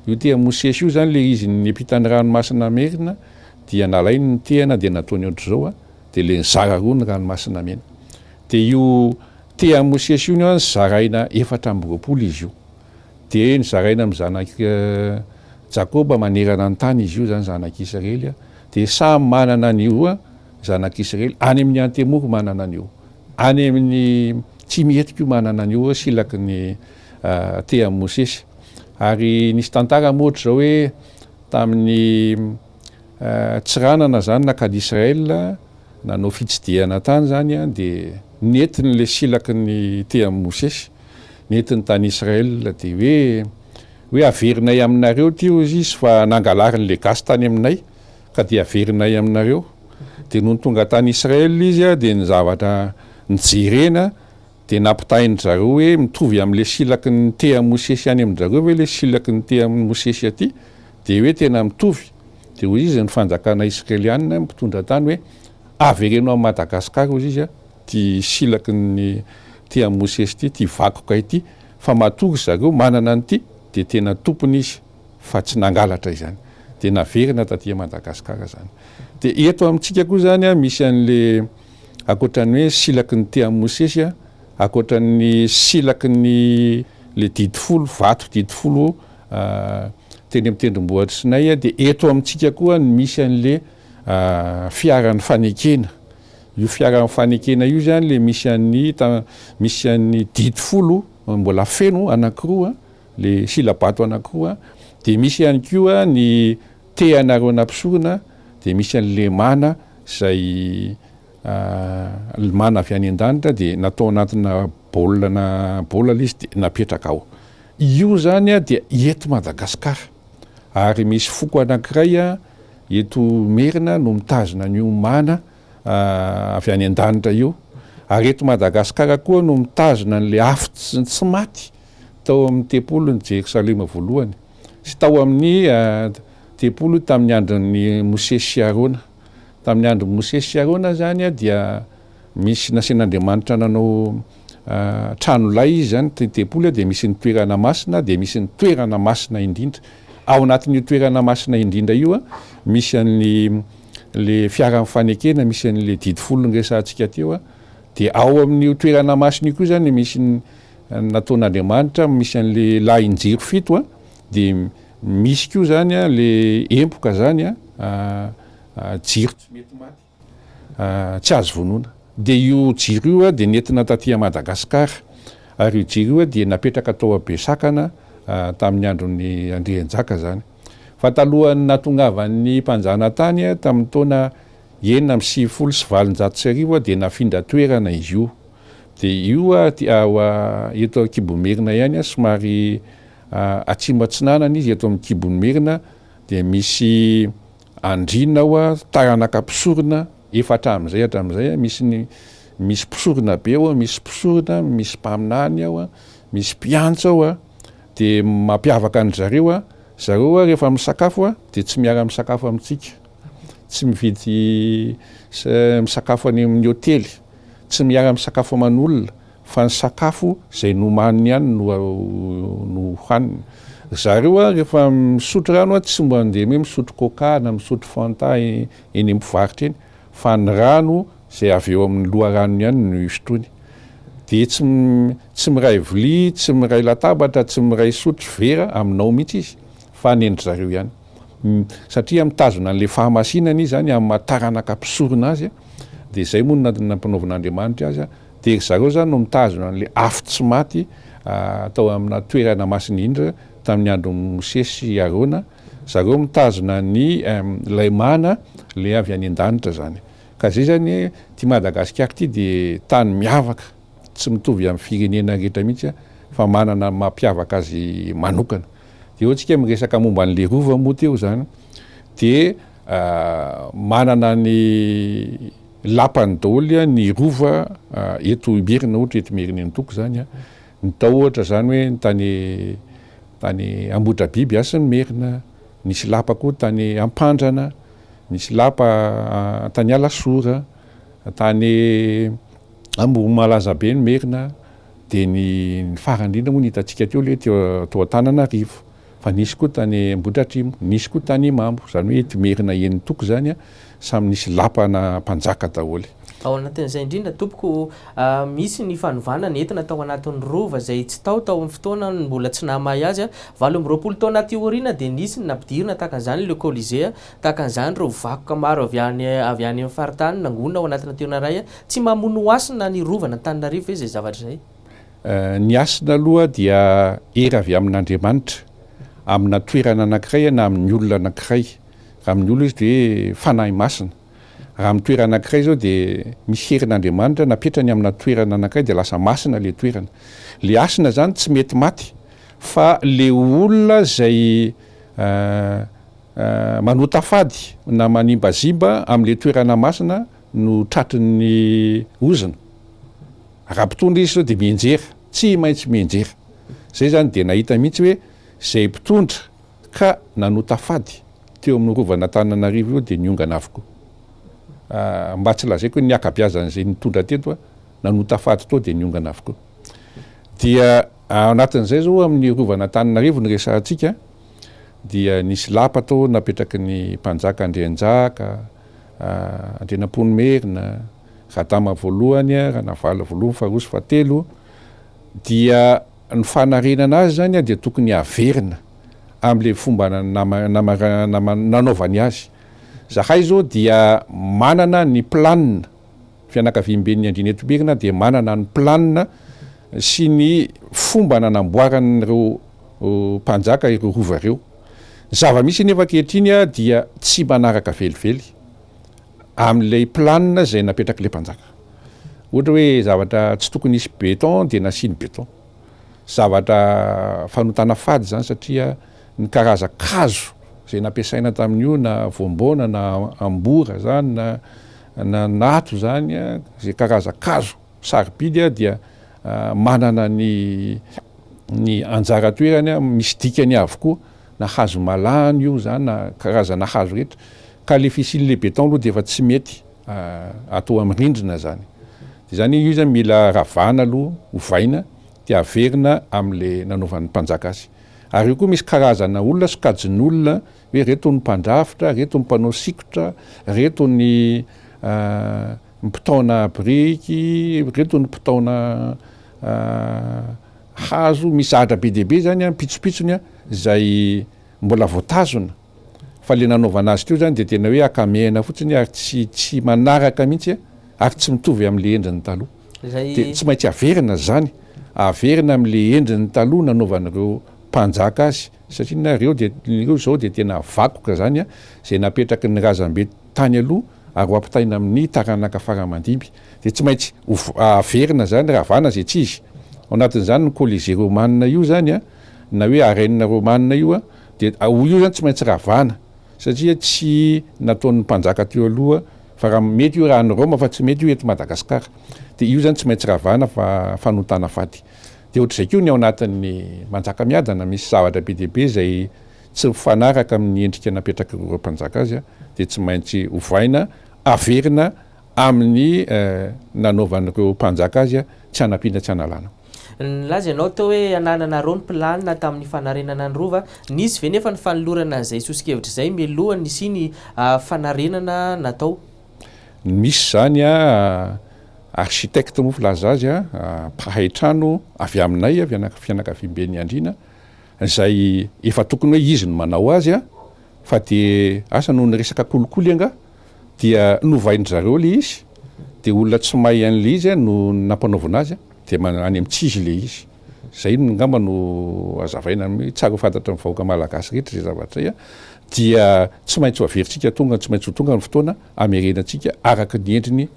Io tehan'i Mosesy io izany ilay izy niampita ny ranomasina Merina dia nalainy ny tehana dia nataony ohatr'izao dia ilay nizara roa ny ranomasina Mena. Dia io tehan'i Mosesy io nozaraina 24 izy io. Dia nozaraina amin'ny zanak'i Jakoba manerana ny tany izy io izany zanak'i Israely. Dia samy manana an'io zanak'i Israely, any amin'ny Antemoro manana an'io, any amin'ny Tsimihety koa manana an'io silaky ny tehan'i Mosesy. Ary nisy tantara moa ohatr'izao hoe tamin'ny Tsiranana izany nankany Israel, nanao fitsidihana tany izany dia nentiny ilay silaky ny tehan'i Mosesy, nentiny tany Israel dia hoe hoe averinay aminareo ity hozy izy fa nangalarin'ilay gasy tany aminay ka dia averinay aminareo. Dia nony tonga tany Israel izy dia ny zavatra nijerena Dia nampitahain-dry zareo hoe mitovy amin'ilay silaky ny tehan'i Mosesy any amin-dry zareo ve ilay silaky ny tehan'i Mosesy aty? Dia hoe tena mitovy. Dia hoy izy ny fanjakana israelianina mpitondra tany hoe avereno amin'i Madagasikara hoy izy ity silaky ny tehan'i Mosesy ity, ity vakoka ity, fa matoa ry zareo manana an'ity dia tena tompony izy fa tsy nangalatra izany. Dia naverina taty Madagasikara izany. Dia eto amintsika koa izany misy an'ilay Ankoatra ny hoe silaky ny tehan'i Mosesy, ankoatra ny silaky ny le didy folo, vato didy folo teny amin'ny tendrombohitr'i Sinay, dia eto amintsika koa no misy an'le fiaran'ny fanekena. Io fiaran'ny fanekena io zany le misy an'ny misy an'ny didy folo mbola feno anankiroa, le sila-bato anankiroa, dia misy ihany koa ny tehanareo mpisorona, dia misy an'le mana izay mana avy any an-danitra dia natao anatina baolina na baolina ilay izy dia napetraka ao. Io zany dia eto Madagasikara ary misy foko anankiray eto Merina no mitazona an'io mana avy any an-danitra io ary eto Madagasikara koa no mitazona an'ilay afo tsy maty tao amin'ny tempolin'i Jerosalema voalohany sy tao amin'ny tempoly tamin'ny andron'i Mosesy sy Arona. Tamin'ny andron'i Mosesy sy Arona zany dia misy nasian'Andriamanitra nanao trano lay izy zany, ny tempoly dia misy ny toerana masina, dia misy ny toerana masina indrindra. Ao anatin'io toerana masina indrindra io misy an'ny le fiaran'ny fanekena, misy an'le didy folo niresahantsika teo, dia ao amin'io toerana masina io koa zany misy ny nataon'Andriamanitra, misy an'le lahin-jiro fito, dia misy koa zany le empoka zany jiro tsy mety maty, tsy azo vonoina. Dia io jiro io dia nentina taty Madagasikara, ary io jiro io dia napetraka tao Besakana tamin'ny andron'ny Andrianjaka zany. Fa talohan'ny nahatongavan'ny mpanjanatany tamin'ny taona 1896 dia nafindra toerana izy io. Dia io eto Ankibomerina ihany, somary atsimo atsinanana izy eto amin'ny kibon'i Merina dia misy andriana ao, taranaka mpisorona efa hatramin'izay hatramin'izay, misy ny misy mpisorona be ao, misy mpisorona, misy mpaminany ao, misy mpiantso ao, dia mampiavaka an-dry zareo, zareo rehefa misakafo dia tsy miara-misakafo amintsika, tsy mividy misakafo any amin'ny hotely, tsy miara-misakafo aman'olona, fa ny sakafo izay nomaniny ihany no no hohaniny. Ry zareo a rehefa misotro rano a tsy mba andeha hoe misotro coca na misotro fanta eny amin'ny mpivarotra eny fa ny rano izay avy eo amin'ny loharanony ihany no sotroiny. Dia tsy tsy miray vilia, tsy miray latabatra, tsy miray sotro vera aminao mihitsy izy fa ny an-dry zareo ihany. Satria mitazona an'ilay fahamasinana izy izany amin'ny maha taranaka mpisorona azy dia izay moa no nampanaovin'Andriamanitra azy. Dia ry zareo izany no mitazona an'ilay afo tsy maty tao amina toerana masina indrindra tamin'ny andron'i Mosesy sy Arona. Zareo mitazona ny ilay mana ilay avy any an-danitra izany. Ka izay izany ity Madagasikara ity dia tany miavaka, tsy mitovy amin'ny firenena rehetra mihitsy fa manana ny mampiavaka azy manokana. Dia eo tsika miresaka momba an'ilay rova moa teo izany dia manana ny Lapany daholo ny rova eto Imerina, ohatra eto Imerinentoko zany an, ny tao ohatra zany hoe ny tany tany Ambohidrabiby Hasin'ny Merina, nisy lapa koa tany Ampandrana, nisy lapa tany Alasora, tany Ambohimalazabe ny Merina, dia ny farany indrindra moa ny hitantsika teo le teo tao Antananarivo. Fa nisy koa tany Ambohidratrimo, nisy koa tany Imambo, izany hoe eto Imerina enin-toko izany samy nisy lapana mpanjaka daholo. Ao anatin'izay indrindra tompoko, misy ny fanovana nentina tao anatin'ny Rova izay tsy tao tao amin'ny fotoana mbola tsy nahamay azy. 28 taona aty aoriana dia nisy ny nampidirina tahaka an'izany le Colisée, tahaka an'izany ireo vakoka maro avy any avy any amin'ny faritany nangonina ao anatina toerana iray. Tsy mamono hasina ny Rovan'Antananarivo ve izay zavatra izay? Ny hasina aloha dia hery avy amin'Andriamanitra amina toerana anankiray na amin'ny olona anankiray. Raha amin'ny olona izy dia hoe fanahy masina. Raha amin'ny toerana anankiray izao dia misy herin'Andriamanitra napetrany amina toerana anankiray dia lasa masina ilay toerana. Ilay hasina izany tsy mety maty fa ilay olona izay manota fady na manimbazimba amin'ilay toerana masina no tratry ny ozona. Raha mpitondra izy zao dia mianjera, tsy maintsy mianjera. Zay zany dia nahita mihitsy hoe zay mpitondra ka nanota fady teo amin'ny rovan'Antananarivo io dia niongana avokoa. Mba tsy lazaiko hoe ny ankabiazan'izay nitondra teto nanota fady tao dia niongana avokoa. Dia ao anatin'izay zao amin'ny rovan'Antananarivo no resahantsika dia nisy lapa tao napetraky ny mpanjaka Andrianjaka, Andrianampoinimerina, Radama voalohany, Ranavalona voalohany, faharoa sy fahatelo, dia ny fanarenana azy izany dia tokony haverina. amin'ilay fomba nanaovany azy. Zahay izao dia manana ny planina, fianakaviamben'ny Andriana eto Merina dia manana ny planina sy ny fomba nanamboaran'ireo mpanjaka ireo rova ireo. Ny zava-misy anefa ankehitriny dia tsy manaraka velively amin'ilay planina izay napetrak'ilay mpanjaka. Ohatra hoe zavatra tsy tokony hisy béton dia nasiany béton. Zavatra fanotana fady izany satria ny karazan-kazo izay nampiasaina tamin'io na voamboana na ambora izany na na nato izany, izay karazan-kazo sarobidy dia manana ny ny anjara toerany, misy dikany avokoa na hazo malahana io izany na karazana hazo rehetra, ka le fisian'le béton aloha dia efa tsy mety atao amin'ny rindrina izany, dia izany io izany mila ravana aloha, ovaina dia averina amin'le nanaovan'ny mpanjaka azy, ary io koa misy karazana olona, sokajin'olona hoe reto ny mpandrafitra, reto ny mpanao sikotra, reto ny mpitaona biriky, reto ny mpitaona hazo, misy zavatra be dia be zany an, pitsopitsony an, izay mbola voatazona, fa le nanaovana azy teo zany dia tena hoe akamehana fotsiny ary tsy tsy manaraka mihitsy an, ary tsy mitovy am'le endriny taloha. Dia tsy maintsy averina zany, averina am'le endriny taloha nanaovan'ireo mpanjaka azy, satria na ireo dia ireo zao dia tena vakoka zany an, izay napetraky ny razambe tany aloha ary ho ampitaina amin'ny taranaka fara aman-dimby dia tsy maintsy averina izany, ravana izay tsy izy. Ao anatin'izany ny Colisée romana io izany an, na hoe arène romana io an, dia io izany tsy maintsy ravana satria tsy nataon'ny mpanjaka teo aloha fa raha mety io raha any Roma fa tsy mety io eto Madagasikara. Dia io izany tsy maintsy ravana fa fanotana fady. Dia ohatr'izay koa ny ao anatin'ny Manjakamiadana, misy zavatra be dia be izay tsy mifanaraka amin'ny endrika napetrak'ireo mpanjaka azy dia tsy maintsy ovaina, averina amin'ny nanaovan'ireo mpanjaka azy, tsy hanampiana tsy hanalana. Nilaza ianao teo hoe anananareo ny planina tamin'ny fanarenana ny Rova. Nisy ve nefa ny fanolorana an'izay soso-kevitra izay mialohan'ny nisian'ny fanarenana natao? Misy izany architecte moa filaza azy, mpahay trano avy aminay, avy fianakaviamben'ny Andriana, izay efa tokony hoe izy no manao azy a, fa de asa noho ny resaka kolikoly angaha dia novain-dry zareo le izy, de olona tsy mahay an'le izy no nampanaovina azy de any amin'ny tsy izy le izy, zay no angamba no hazavaina amin'ny tsara ho fantatry ny vahoaka malagasy rehetra izay zavatra izay a, dia tsy maintsy ho averintsika tonga, tsy maintsy ho tonga ny fotoana hamerenantsika araka ny endriny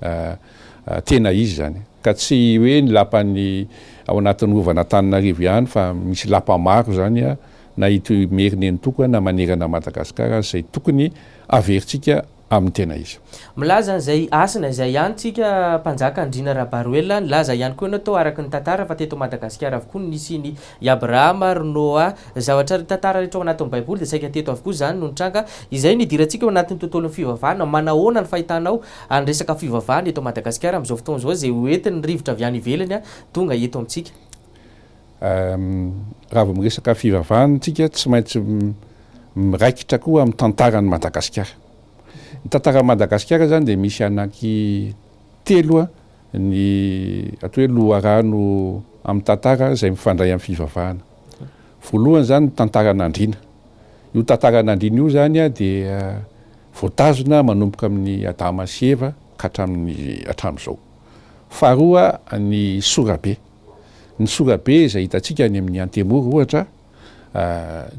tena izy izany. Ka tsy hoe ny lapan'ny ao anatin'ny rovan'Antananarivo ihany fa misy lapa maro izany na eto Imerinenitoko na manerana an'i Madagasikara izay tokony averintsika amin'ny tena izy. Milaza an'izay hasina izay ihany tsika Mpanjaka Andriana Rabaroelina, nilaza ihany koa ianao tao araka ny tantara fa teto Madagasikara avokoa no nisian'i Abrahama ry Noa, zavatra ry tantara rehetra ao anatin'ny baiboly dia saika teto avokoa izany no nitranga, izay no idirantsika ao anatin'ny tontolon'ny fivavahana, manahoana ny fahitanao ny resaka fivavahana eto Madagasikara amin'izao fotoana izao izay ho entin'ny rivotra avy any ivelany tonga eto amintsika. Raha vao miresaka fivavahana isika tsy maintsy miraikitra koa amin'ny tantaran'i Madagasikara. Ny tantaran'i Madagasikara izany dia misy anaky telo ny atao hoe loharano amin'ny tantara izay mifandray amin'ny fivavahana. Voalohany izany ny tantaran'Andriana. Io tantaran'Andriana io izany dia voatazona manomboka amin'i Adama sy Eva ka hatramin'ny hatramin'izao. Faharoa ny sorabe. Ny sorabe izay hitantsika any amin'ny Antemoro ohatra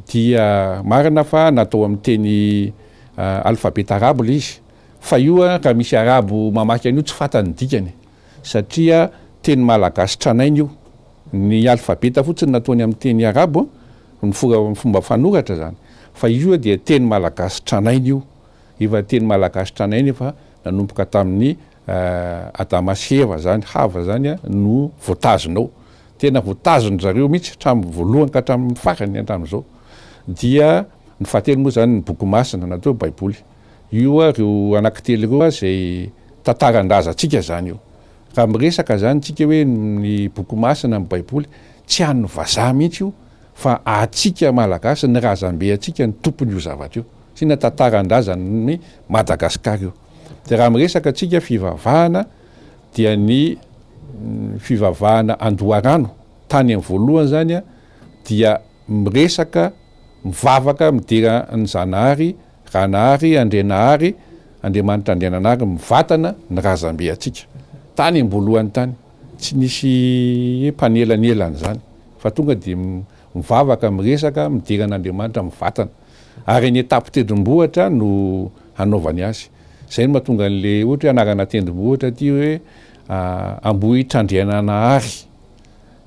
dia marina fa natao amin'ny teny alfabeta arabo ilay izy fa io raha misy arabo mamaky an'io tsy fantany ny dikany satria teny malagasy tranainy io. Ny alfabeta fotsiny nataony amin'ny teny arabo, ny fomba fanoratra izany, fa io dia teny malagasy tranainy io, efa teny malagasy tranainy efa nanomboka tamin'ny Adama sy Eva izany, Hava izany no voatazona ao. Tena voatazon-dry zareo mihitsy hatramin'ny voalohany ka hatramin'ny farany hatramin'izao. Dia ny fahatelo moa izany ny boky masina na atao hoe baiboly. Io ireo anankitelo ireo izay tantaran-drazantsika izany io. Raha miresaka izany tsika hoe ny boky masina, ny baiboly, tsy an'ny vazaha mihitsy io fa antsika malagasy, ny razambe antsika no tompon'io zavatra io. Satria tantaran-drazan'i Madagasikara io. Dia raha miresaka tsika fivavahana dia ny fivavahana andoharano tany amin'ny voalohany izany dia miresaka. mivavaka midera an'i Zanahary, Ranahary, Andrianahary, Andriamanitra Andriananahary mivatana ny razambe antsika. Tany am-boalohany tany, tsy nisy hoe mpanelanelana izany fa tonga dia mivavaka, miresaka, midera an'Andriamanitra mivatana. Ary eny an-tampon-tendrombohitra no hanaovany azy. Izay no mahatonga an'ilay ohatra hoe anarana tendrombohitra aty hoe Ambohitrandriananahary.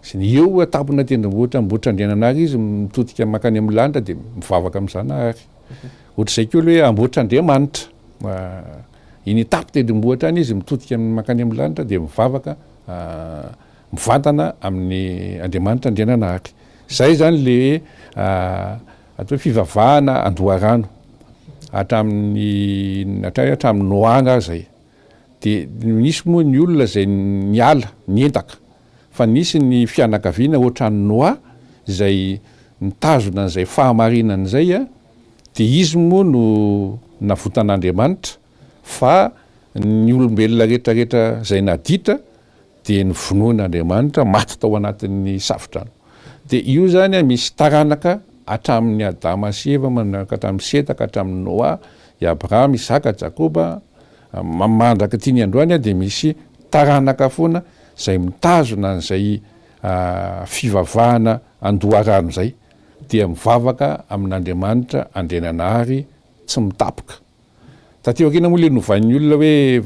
Sy ny eo an-tampona tendrombohitra Ambohitrandriananahary izy mitodika mankany amin'ny lanitra dia mivavaka amin'ny Zanahary. Ohatr'izay koa ilay hoe Ambohitrandriamanitra. Eny an-tampon-tendrombohitra any izy mitodika mankany amin'ny lanitra dia mivavaka mivantana amin'ny Andriamanitra Andriananahary. Izay izany ilay hoe atao hoe fivavahana an-doharano. Hatramin'ny hatramin'ny Noa angaha izay. Dia nisy moa ny olona izay niala, niendaka. Fa nisy ny fianakaviana ohatran'i Noa izay nitazona an'izay fahamarinana izay, dia izy moa no navotan'Andriamanitra, fa ny olombelona rehetra rehetra izay naditra dia novonoin'Andriamanitra, maty tao anatin'ny safodrano. Dia io izany misy taranaka hatramin'i Adama sy Eva, manaraka hatramin'i Seta ka hatramin'i Noa, i Abrahama, Isaka, Jakoba, mandraka ity ny androany dia misy taranaka foana izay mitazona an'izay fivavahana an-doharano izay, dia mivavaka amin'Andriamanitra Andriananahary tsy mitapoka. Taty aoriana moa ilay novain'ny olona hoe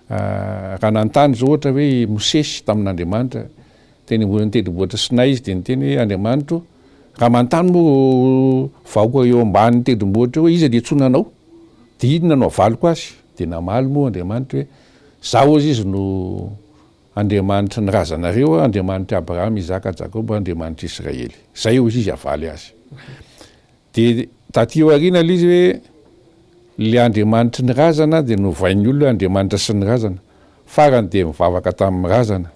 raha nanontany izao ohatra hoe i Mosesy tamin'Andriamanitra teny ambonin'ny tendrombohitra Sinay izy dia niteny hoe Andriamanitro raha manontany moa vahoaka eo ambanin'ny tendrombohitra eo hoe iza dia antsoina anao dia inona no havaliko azy dia namaly moa Andriamanitra hoe zaho hozy izy no Andriamanitry ny razanareo Andriamanitr'i Abrahama Isaka Jakoba Andriamanitr'i Israely zay hozy izy havaly azy Dia taty aoriana ilay izy hoe ilay Andriamanitry ny razana dia novain'ny olona hoe Andriamanitra sy ny razana. Farany dia mivavaka tamin'ny razana.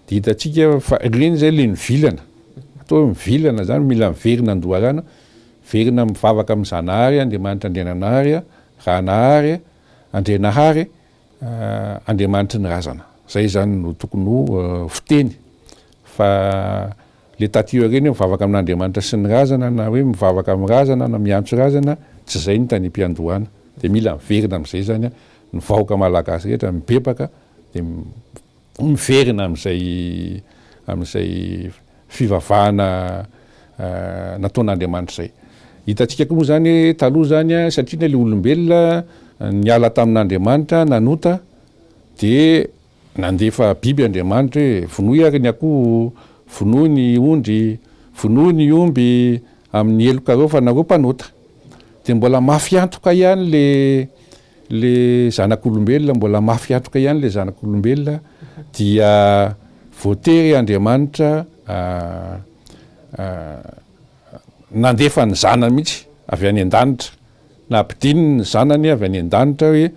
Dia hitantsika fa ireny izay ilay nivilana. Atao hoe mivilana izany, mila miverina an-doharano, miverina mivavaka amin'ny Zanahary, Andriamanitra Andriananahary, Ranahary, Andrianahary, Andriamanitry ny razana. Izay izany no tokony ho fiteny fa Le taty aoriana hoe mivavaka amin'Andriamanitra sy ny razana na hoe mivavaka amin'ny razana na miantso razana, tsy izay ny tany am-piandohana. Dia mila miverina amin'izay izany ny vahoaka malagasy rehetra, mibebaka dia miverina amin'izay amin'izay fivavahana nataon'Andriamanitra izay. Hitantsika koa moa izany hoe taloha izany satria ilay olombelona niala tamin'Andriamanitra nanota dia Nandefa biby Andriamanitra hoe, Vonoy ary ny akoho, vonoy ny ondry, vonoy ny omby amin'ny helokareo fa nareo mpanota. Dia mbola mafy antoka ihany le le zanak'olombelona, mbola mafy antoka ihany le zanak'olombelona dia voatery Andriamanitra nandefa ny zanany mihitsy avy any an-danitra. Nampidininy ny zanany avy any an-danitra hoe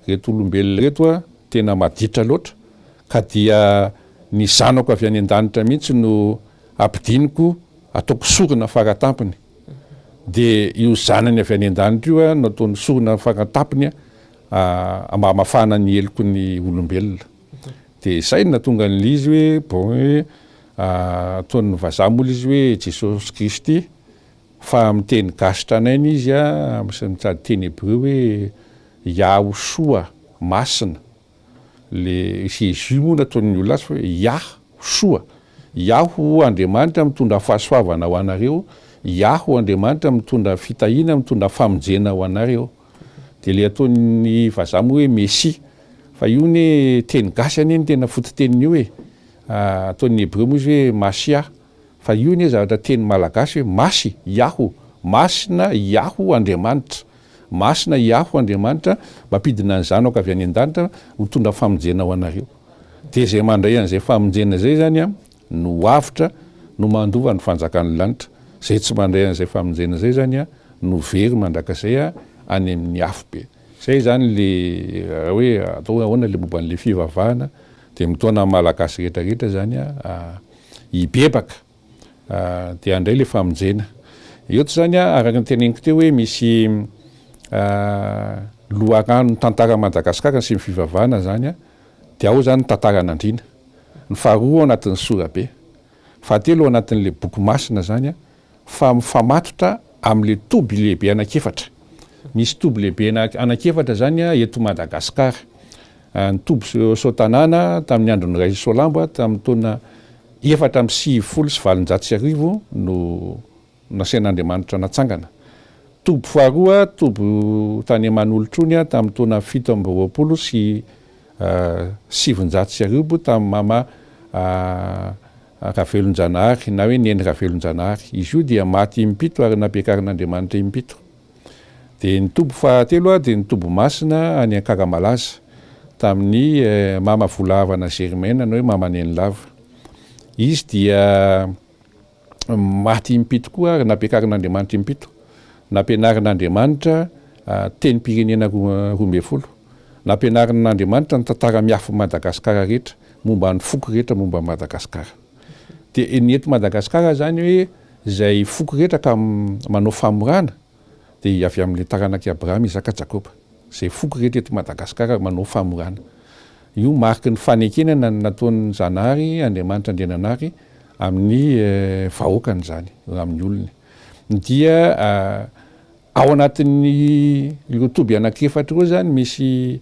reto olombelona ireto a tena maditra loatra ka dia ny zanako avy any an-danitra mihitsy no ampidiniko ataoko sorona faratampony. Dia io zanany avy any an-danitra io no ataony sorona faratampony mba hamafana ny heloky ny olombelona. Dia izay no nahatonga an'ilay izy hoe bon hoe ataon'ny vazaha moa ilay izy hoe Jesosy Kristy Fa amin'ny teny gasy tranainy izy a, sady teny hebreo hoe Yahoshua, masina. Le Jésus moa nataon'ny olona azy fa hoe Yahshoa. Yaho Andriamanitra mitondra fahasoavana ho anareo, Yaho Andriamanitra mitondra fitahiana, mitondra famonjena ho anareo. Dia le ataon'ny vazaha moa hoe Messie. Fa io anie teny gasy anie no tena fototenin'io e. Ataon'ny hebreo moa izy hoe Mashiah. Fa io anie zavatra teny malagasy hoe masy Iaho, masina Iaho Andriamanitra, masina Iaho Andriamanitra mampidina ny zanako avy any an-danitra ho tondra famonjena ho anareo. Dia izay mandray an'izay famonjena izay izany an, no avotra, no mandova ny fanjakan'ny lanitra. Izay tsy mandray an'izay famonjena izay izany an, no very mandrakizay any amin'ny afobe. Izay izany le raha hoe atao hoe ahoana le momba an'le fivavahana dia mitaona ny malagasy rehetra rehetra izany an, hibebaka dia handray ilay famonjena. Eto izany araka ny teneniko teo hoe misy loharano tantara Madagasikara sy ny fivavahana izany dia ao izany ny tantaran'Andriana. Ny faharoa ao anatin'ny sorabe. Fahatelo ao anatin'ilay boky masina izany. fa mifamatotra amin'ilay toby lehibe anankiefatra. Misy toby lehibe anankiefatra izany eto Madagasikara. Ny toby Soatanàna tamin'ny andron'ny Ray Soalambo tamin'ny taona 1894 no nasain'Andriamanitra natsangana. Toby faharoa, toby tany Manolotrony tamin'ny taona 1927 tamin'i Mama Ravelonjanahary na hoe Neny Ravelonjanahary. Izy io dia maty impito ary nampiakarin'Andriamanitra impito. Dia ny toby fahatelo dia ny toby masina any Ankaramalaza tamin'i Mama Volahavana Germaine na hoe Mama Nenilava. Izy dia maty impito koa ary nampiakarin'Andriamanitra impito. Nampianarin'Andriamanitra tenim-pirenena 12. Nampianarin'Andriamanitra ny tantara miafin'i Madagasikara rehetra, momba ny foko rehetra momba an'i Madagasikara. Dia ny eto Madagasikara izany hoe izay foko rehetra ka manao famorana dia avy amin'ilay taranak'i Abrahama, Isaka, Jakoba. Izay foko rehetra eto Madagasikara manao famorana. Io mariky ny fanekena na ny nataon'ny Zanahary, Andriamanitra Andriananahary, amin'ny vahoakany izany, amin'ny olony. Dia ao anatin'ny ireo toby anankiefatra ireo izany misy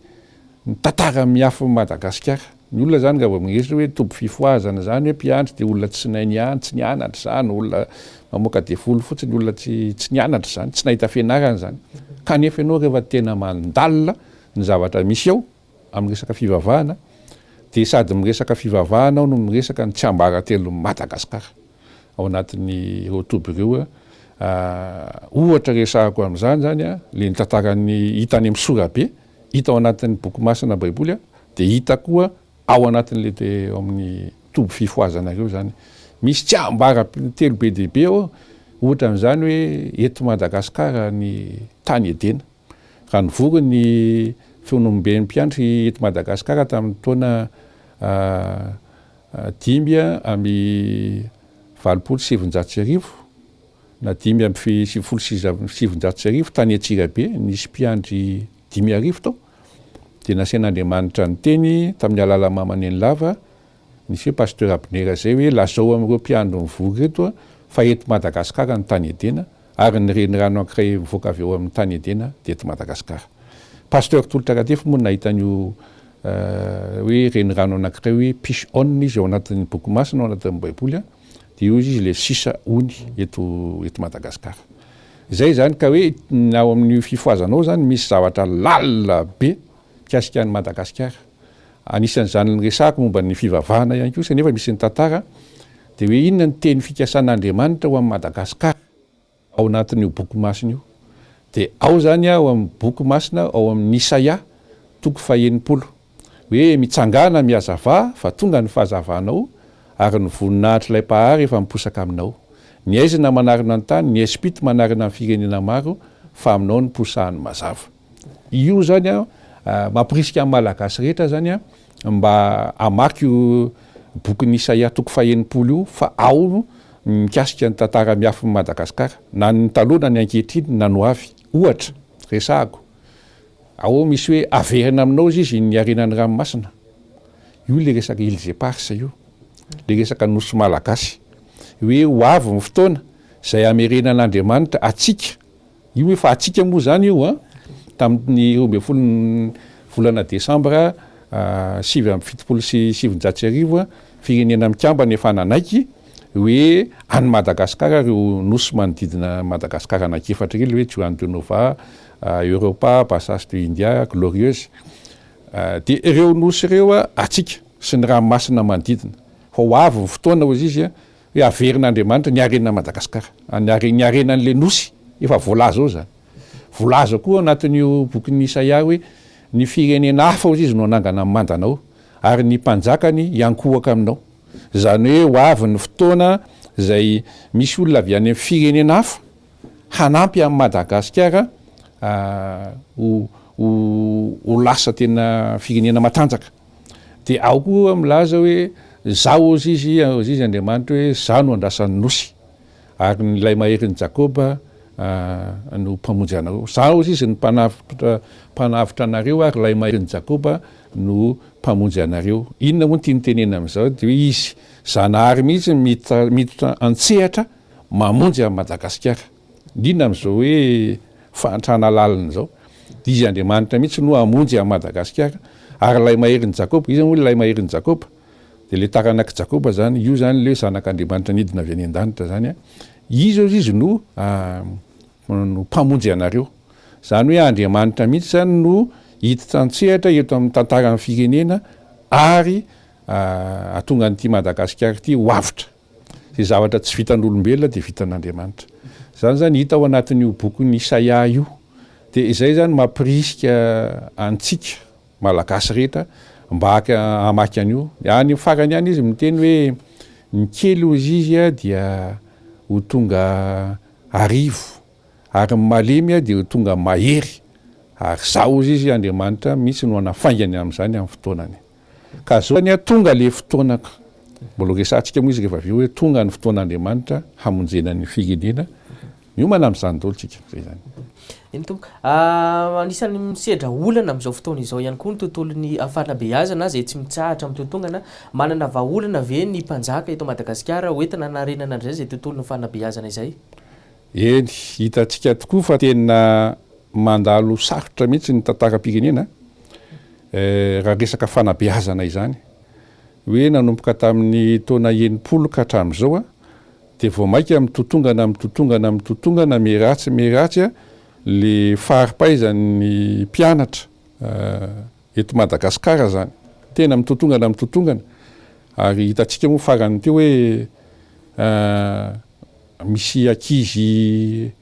ny tantara miafin'i Madagasikara. Ny olona izany raha vao miresaka hoe toby fifohazana izany hoe mpiandry dia olona tsy nahay nian-, tsy nianatra izany, olona mamoaka devoly fotsiny, olona tsy tsy nianatra izany, tsy nahita fianarana izany. Kanefa ianao rehefa tena mandalina ny zavatra misy ao, amin'ny resaka fivavahana dia sady miresaka fivavahana aho no miresaka ny tsiambaratelon'i Madagasikara ao anatin'ireo toby ireo. Ohatra resahako amin'izany izany ilay ny tantaran'ny hita any amin'ny sorabe, hita ao anatin'ny boky masina baiboly dia hita koa ao anatin'ilay ao amin'ny toby fifohazana ireo izany. Misy tsiambaratelo be dia be ao, ohatra amin'izany hoe eto Madagasikara ny tany Edena. Raha nivory ny Fionomben'ny Mpiandry eto Madagasikara tamin'ny taona 1985 na 1995 tany Antsirabe, nisy mpiandry 5000 tao, dia nasain'Andriamanitra niteny tamin'ny alalan'i Mama Nenilava, nisy hoe Pasteur Abner izay hoe lazao amin'ireo mpiandry mivory ireto fa eto Madagasikara ny tany Edena, ary ny renirano ankiray mivoaka avy ao amin'ny tany Edena dia eto Madagasikara. Pasteur Tolotra Ratefy moa no nahita an'io hoe renirano anankiray hoe Pishon izy ao anatin'ny boky masina ao anatin'ny baiboly dia io izy ilay sisa ony eto eto Madagasikara. Izay izany ka hoe ao amin'io fifohazana ao izany misy zavatra lalina be mikasika an'i Madagasikara. Anisan'izany niresahako momba ny fivavahana ihany koa nefa misy ny tantara dia hoe inona ny teny fikasan'Andriamanitra ho an'i Madagasikara ao anatin'io boky masina io. Dia ao izany ao amin'ny boky masina ao amin'ny Isaia toko faha-60 hoe mitsangàna mihazavà fa tonga ny fahazavanao ary ny voninahitr'ilay Mpahary efa miposaka aminao. Ny aizina manarona ny tany, ny aizim-pito manarona ny firenena maro fa aminao no posahan'ny mazava. Io zany an, mampirisika ny Malagasy rehetra zany an, mba hamaky io bokin'i Isaia toko faha-60 io fa ao no mikasika ny tantara miafin'i Madagasikara, na ny taloha na ny ankehitriny na ny ho avy. Ohatra, resahako, ao misy hoe averina aminao izy izy ny harenan'ny ranomasina. Io ilay resaka Îles Éparses io, ilay resaka nosy malagasy. Hoe ho avy ny fotoana izay hamerenan'Andriamanitra antsika Io efa hatsiaka moa izany io an, tamin'ny 12 ny volana desambra 1979, Firenena Mikambana efa nanaiky hoe any Madagasikara ireo nosy manodidina an'i Madagasikara anankiefatra ireo, ilay hoe Juan de Nova, Europa, Bassas de India, Glorieuse. Dia ireo nosy ireo hatsiaka sy ny ranomasina manodidina. Fa ho avy ny fotoana hozy izy Hoe averin'Andriamanitra ny harenan'i Madagasikara. Ny hare, ny harenan'ilay nosy efa voalaza ao izany. Voalaza koa ao anatin'io bokin'i Isaia hoe ny firenena hafa hozy izy no hanangana ny mandanao ary ny mpanjakany hiankohoka aminao. Izany hoe ho avy ny fotoana izay misy olona avy any amin'ny firenena hafa hanampy an'i Madagasikara ho ho ho lasa tena firenena matanjaka. Dia ao koa milaza hoe Zaho hozy izy, hozy izy Andriamanitra hoe Zaho no andrasan'ny nosy, ary ny Ilay Maherin'i Jakoba no Mpamonjy anareo. Zaho hozy izy no Mpanavotra, Mpanavotra anareo, ary Ilay Maherin'i Jakoba no Mpamonjy anareo. Inona moa no tiany tenenina amin'izao? Dia hoe Izy Zanahary mihitsy no miditra, miditra an-tsehatra. mamonjy an'i Madagasikara. Indrindra amin'izao hoe fahantrana lalina izao. Dia Izy Andriamanitra mihitsy no hamonjy an'i Madagasikara. Ary ilay Maherin'i Jakoba, iza moa ilay Maherin'i Jakoba? Dia ilay taranak'i Jakoba izany, io izany ilay hoe Zanak'Andriamanitra nidina avy any an-danitra izany an. Izy hozy izy no no Mpamonjy anareo. Izany hoe Andriamanitra mihitsy izany no hiditra an-tsehatra eto amin'ny tantaran'ny firenena ary hahatonga an'ity Madagasikara ity ho avotra. Izay zavatra tsy vitan'olombelona dia vitan'Andriamanitra. Izany izany hita ao anatin'io bokin'i Isaia io. Dia izay izany mampirisika antsika Malagasy rehetra mba haka hamaky an'io. Any amin'ny farany any izy miteny hoe ny kely hozy izy dia ho tonga arivo ary ny malemy dia ho tonga mahery ary izaho hozy izy Andriamanitra mihitsy no hanafaingany amin'izany amin'ny fotoanany. Ka zao anie tonga le fotoana ka. Mbola ho resahantsika moa izy rehefa avy eo hoe tonga ny fotoan'Andriamanitra hamonjena ny firenena. Miomana amin'izany daholo tsika. Zay zany. Eny tompoko. Anisan'ny misedra olana amin'izao fotoana izao ihany koa ny tontolon'ny fanabeazana izay tsy mitsahatra mitotongana. Manana vahaolana ve ny mpanjaka eto Madagasikara hoentina hanarenana indray izay tontolon'ny fanabeazana izay? Eny, hitantsika tokoa fa tena mandalo sarotra mihitsy ny tantaram-pirenena raha resaka fanabeazana izany. Hoe nanomboka tamin'ny taona 60 ka hatramin'izao dia vao mainka mitotongana mitotongana mitotongana miharatsy miharatsy le fari-pahaizan'ny mpianatra eto Madagasikara izany. Tena mitotongana mitotongana ary hitantsika moa farany teo hoe Misy ankizy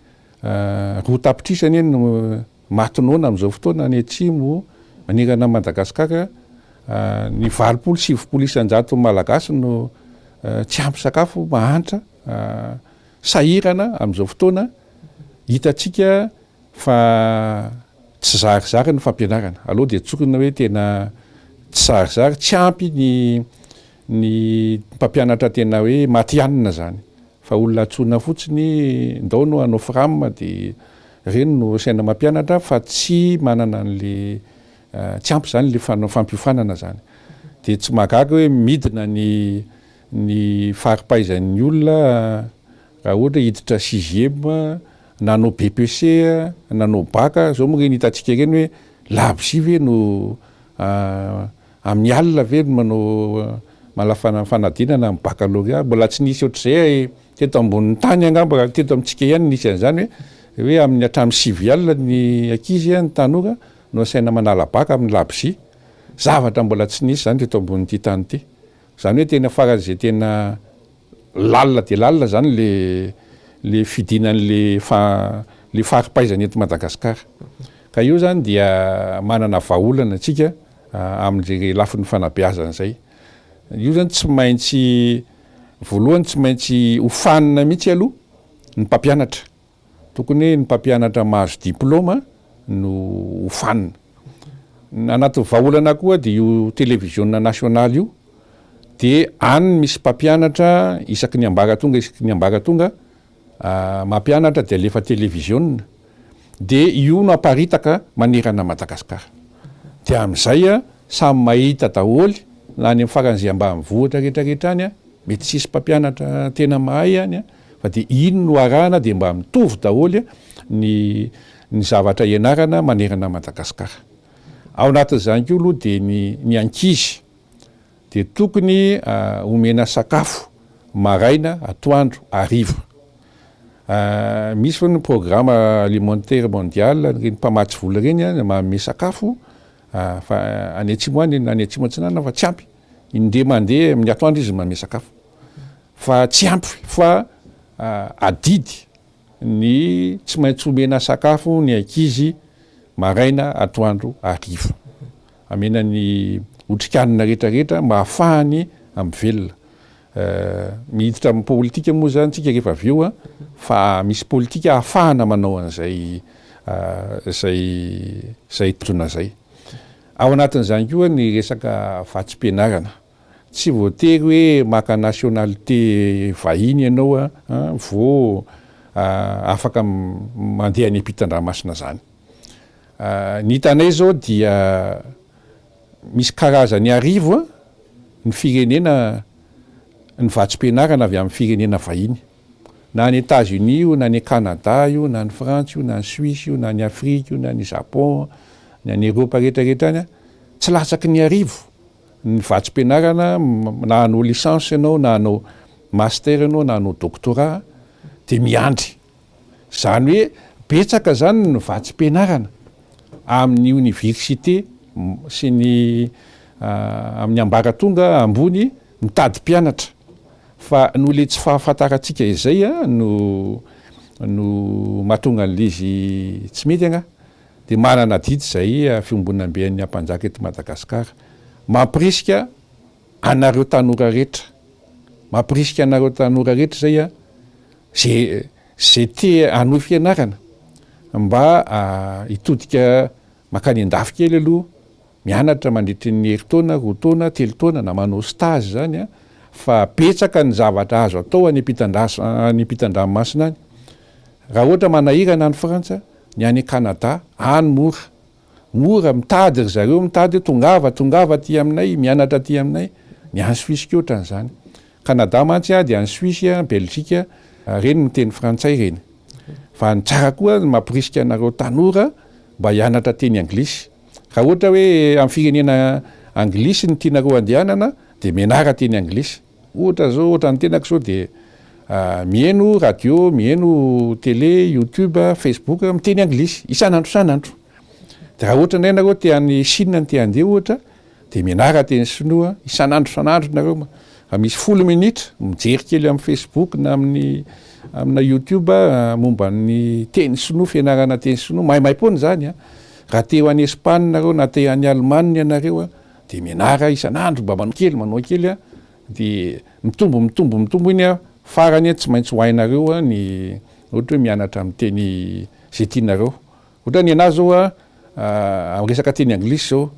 2 tapitrisa anie no maty noana amin'izao fotoana any atsimo manerana an'i Madagasikara. Ny 80 90 isan-jaton'ny Malagasy no tsy ampy sakafo, mahantra, sahirana amin'izao fotoana. Hitantsika fa tsy zarizary ny fampianarana. Aleo dia tsorina hoe tena tsy zarizary, tsy ampy ny ny mpampianatra tena hoe matihanina zany fa olona antsoina fotsiny ndao no hanao fram de reny no asaina mampianatra fa tsy manana an'le tsy ampy zany le fampiofanana zany de tsy mahagaga hoe midina ny ny fari-pahaizan'ny olona raha ohatra hoe hiditra sixième nanao BEPC nanao bac zao moa reny hitantsika ireny hoe labozia ve no Amin'ny alina ve no manao manala fanadinana amin'ny baccalauréat? Mbola tsy nisy ohatr'izay teto ambonin'ny tany angamba, raha teto amintsika ihany no nisy an'izany hoe hoe amin'ny hatramin'ny 9 alina ny ankizy, ny tanora no asaina manala bac amin'ny labozia. Zavatra mbola tsy nisy izany teto ambonin'ity tany ity. Izany hoe tena faran'izay tena Lalina dia lalina zany le le fidinan'le fa le fari-pahaizana eto Madagasikara. Ka io zany dia manana vahaolana antsika amin'izay lafiny fanabeazana izay. Io zany tsy maintsy voalohany tsy maintsy hofanina mihitsy aloha ny mpampianatra. Tokony hoe ny mpampianatra mahazo diplaoma no hofanina. Anatin'ny vahaolana koa dia io televiziona nasionaly io dia any misy mpampianatra isaky ny ambaratonga isaky ny ambaratonga mampianatra dia alefa televiziona dia io no aparitaka manerana an'i Madagasikara. Dia amin'izay samy mahita daholo na any amin'ny faran'izay ambanivohitra rehetra rehetra any, mety tsisy mpampianatra tena mahay any Fa dia iny no arahana dia mba mitovy daholo ny ny zavatra ianarana manerana an'i Madagasikara. Ao anatin'izany koa aloha dia ny ny ankizy dia tokony omena sakafo maraina, atoandro, hariva. Misy hono ny programme alimentaire mondial, ireny mpamatsy vola ireny manome sakafo fa any atsimo any na any atsimo atsinanana fa tsy ampy. Indray mandeha amin'ny atoandro izy manome sakafo. Fa tsy ampy fa adidy ny tsy maintsy omena sakafo ny ankizy maraina, atoandro, hariva. Amena ny otrikanina rehetra rehetra mba hahafahany mivelona. Miditra amin'ny politika moa izany tsika rehefa avy eo fa misy politika hahafahana manao an'izay izay izay tanjona izay. Ao anatin'izany koa ny resaka vatsim-pianarana. Tsy voatery hoe maka nationalité vahiny ianao vao afaka mandeha any ampitan-dranomasina zany. Ny hitanay zao dia misy karazany arivo ny firenena ny vatsim-pianarana avy amin'ny firenena vahiny. Na any Etats Unis io, na any Canada io, na any Frantsa io, na any Suisse io, na any Afrika io, na any Japon, ny any Eropa rehetra rehetra any, tsy latsaky ny arivo ny vatsim-pianarana na hanao licence ianao, na hanao master ianao, na hanao doctorat dia miandry. Izany hoe betsaka izany ny vatsim-pianarana amin'ny oniversite sy ny amin'ny ambaratonga ambony mitady mpianatra fa noho ilay tsy fahafantarantsika izay no no mahatonga an'ilay izy tsy mety angaha dia manana adidy izay fiombonamben'ny Ampanjaka eto Madagasikara mampirisika anareo tanora rehetra mampirisika anareo tanora rehetra izay ze ze te hanohy fianarana mba hitodika mankany an-dafy kely aloha mianatra mandritry ny herintaona, 2 taona, 3 taona na manao stage zany a, fa betsaka ny zavatra azo atao any ampitan-dras- any ampitan-dranomasina any. Raha ohatra manahirana any Frantsa, ny any Canada, any mora. Mora, mitady ry zareo, mitady hoe tongava, tongava aty aminay, mianatra aty aminay. Ny any Suisse koa ohatran'izany. Canada mantsy dia any Suisse, Belgique, ireny miteny frantsay ireny. Fa ny tsara koa ny mamporisika anareo tanora mba hianatra teny anglisy. Raha ohatra hoe amin'ny firenena anglisy no tianareo andehanana dia mianara teny anglisy. Ohatra zao, ohatra ny tenako zao dia miheno radio, miheno télé, youtube, facebook miteny anglisy isan'andro isan'andro. Dia raha ohatra indray nareo te any Chine no te handeha ohatra Dia mianara teny sinoa isan'andro isan'andro nareo raha misy 10 minitra mijery kely amin'ny facebook na amin'ny amina youtube momba ny teny sinoa, fianarana teny sinoa, maimaimpoana izany a. Raha te ho any Espagne nareo na te any Allemagne ianareo a, dia mianara isan'andro mba manao kely manao kely a, dia mitombo mitombo mitombo iny a, farany a tsy maintsy ho hainareo a ny ohatra hoe mianatra amin'ny teny izay tianareo. Ohatra ny anah zao a, amin'ny resaka teny anglisy zao,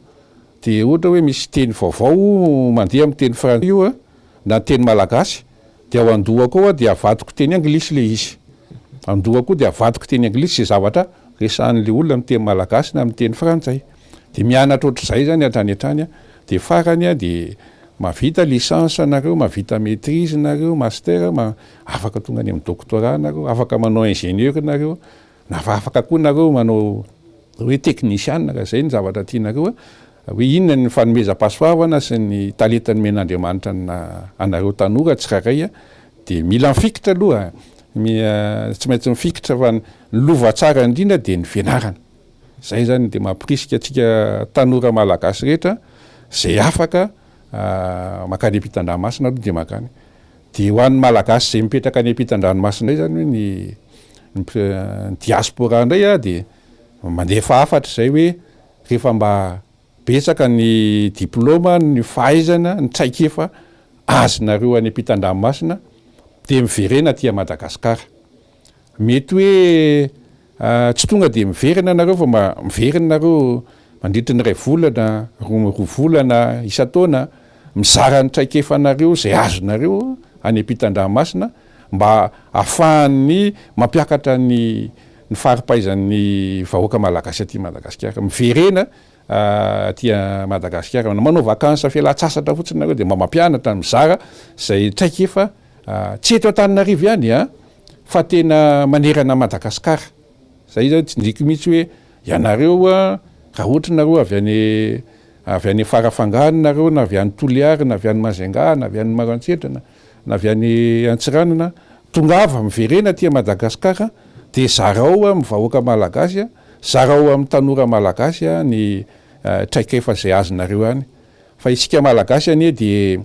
de ohatra hoe misy teny vaovao mandeha amin'ny teny frantsay io a, na teny malagasy, de ao an-dohako ao a de avadiko teny anglisy le izy, an-dohako ao de avadiko teny anglisy ze zavatra resahan'le olona amin'ny teny malagasy na amin'ny teny frantsay, de mianatra ohatr'izay zany hatrany hatrany a, de farany a de mahavita licence nareo, mahavita maitrise nareo, master, afaka tonga any amin'ny doctorat nareo, afaka manao ingénieur nareo, Na fa afaka koa nareo manao hoe teknisiana raha izay ny zavatra tianareo a, hoe inona ny fanomezam-pahasoavana sy ny talenta nomen'Andriamanitra anareo tanora tsirairay a, dia mila mifikitra aloha, tsy maintsy mifikitra fa ny lova tsara indrindra dia ny fianarana. Izay izany dia mampirisika antsika tanora malagasy rehetra izay afaka mankany ampitan-dranomasina aloha dia mankany. Dia ho an'ny Malagasy izay mipetraka any ampitan-dranomasina indray izany hoe ny ny diaspora indray a dia mandefa hafatra izay hoe rehefa mba betsaka ny diplaoma, ny fahaizana, ny traikefa azonareo any ampitan-dranomasina dia miverena aty Madagasikara. Mety hoe tsy tonga dia miverina nareo fa mba miverina nareo mandritry ny iray volana, 2 volana isan-taona, mizara ny traikefanareo izay azonareo any ampitan-dranomasina mba ahafahan'ny mampiakatra ny ny fari-pahaizan'ny vahoaka malagasy aty Madagasikara. Miverena aty Madagasikara, na manao vacances fialan-tsasatra fotsiny nareo dia mba mampianatra, mizara izay traikefa Tsy eto Antananarivo ihany an, fa tena manerana an'i Madagasikara. Zay zany tsindriako mihitsy hoe ianareo an, raha ohatra nareo avy any avy any Farafangana nareo na avy any Toliary na avy any Majunga na avy any Maroantsetra na na avy any Antsiranana, tongava miverena aty Madagasikara dia zarao amin'ny vahoaka malagasy an, zarao amin'ny tanora malagasy an ny traikefa izay azonareo any. Fa isika malagasy anie dia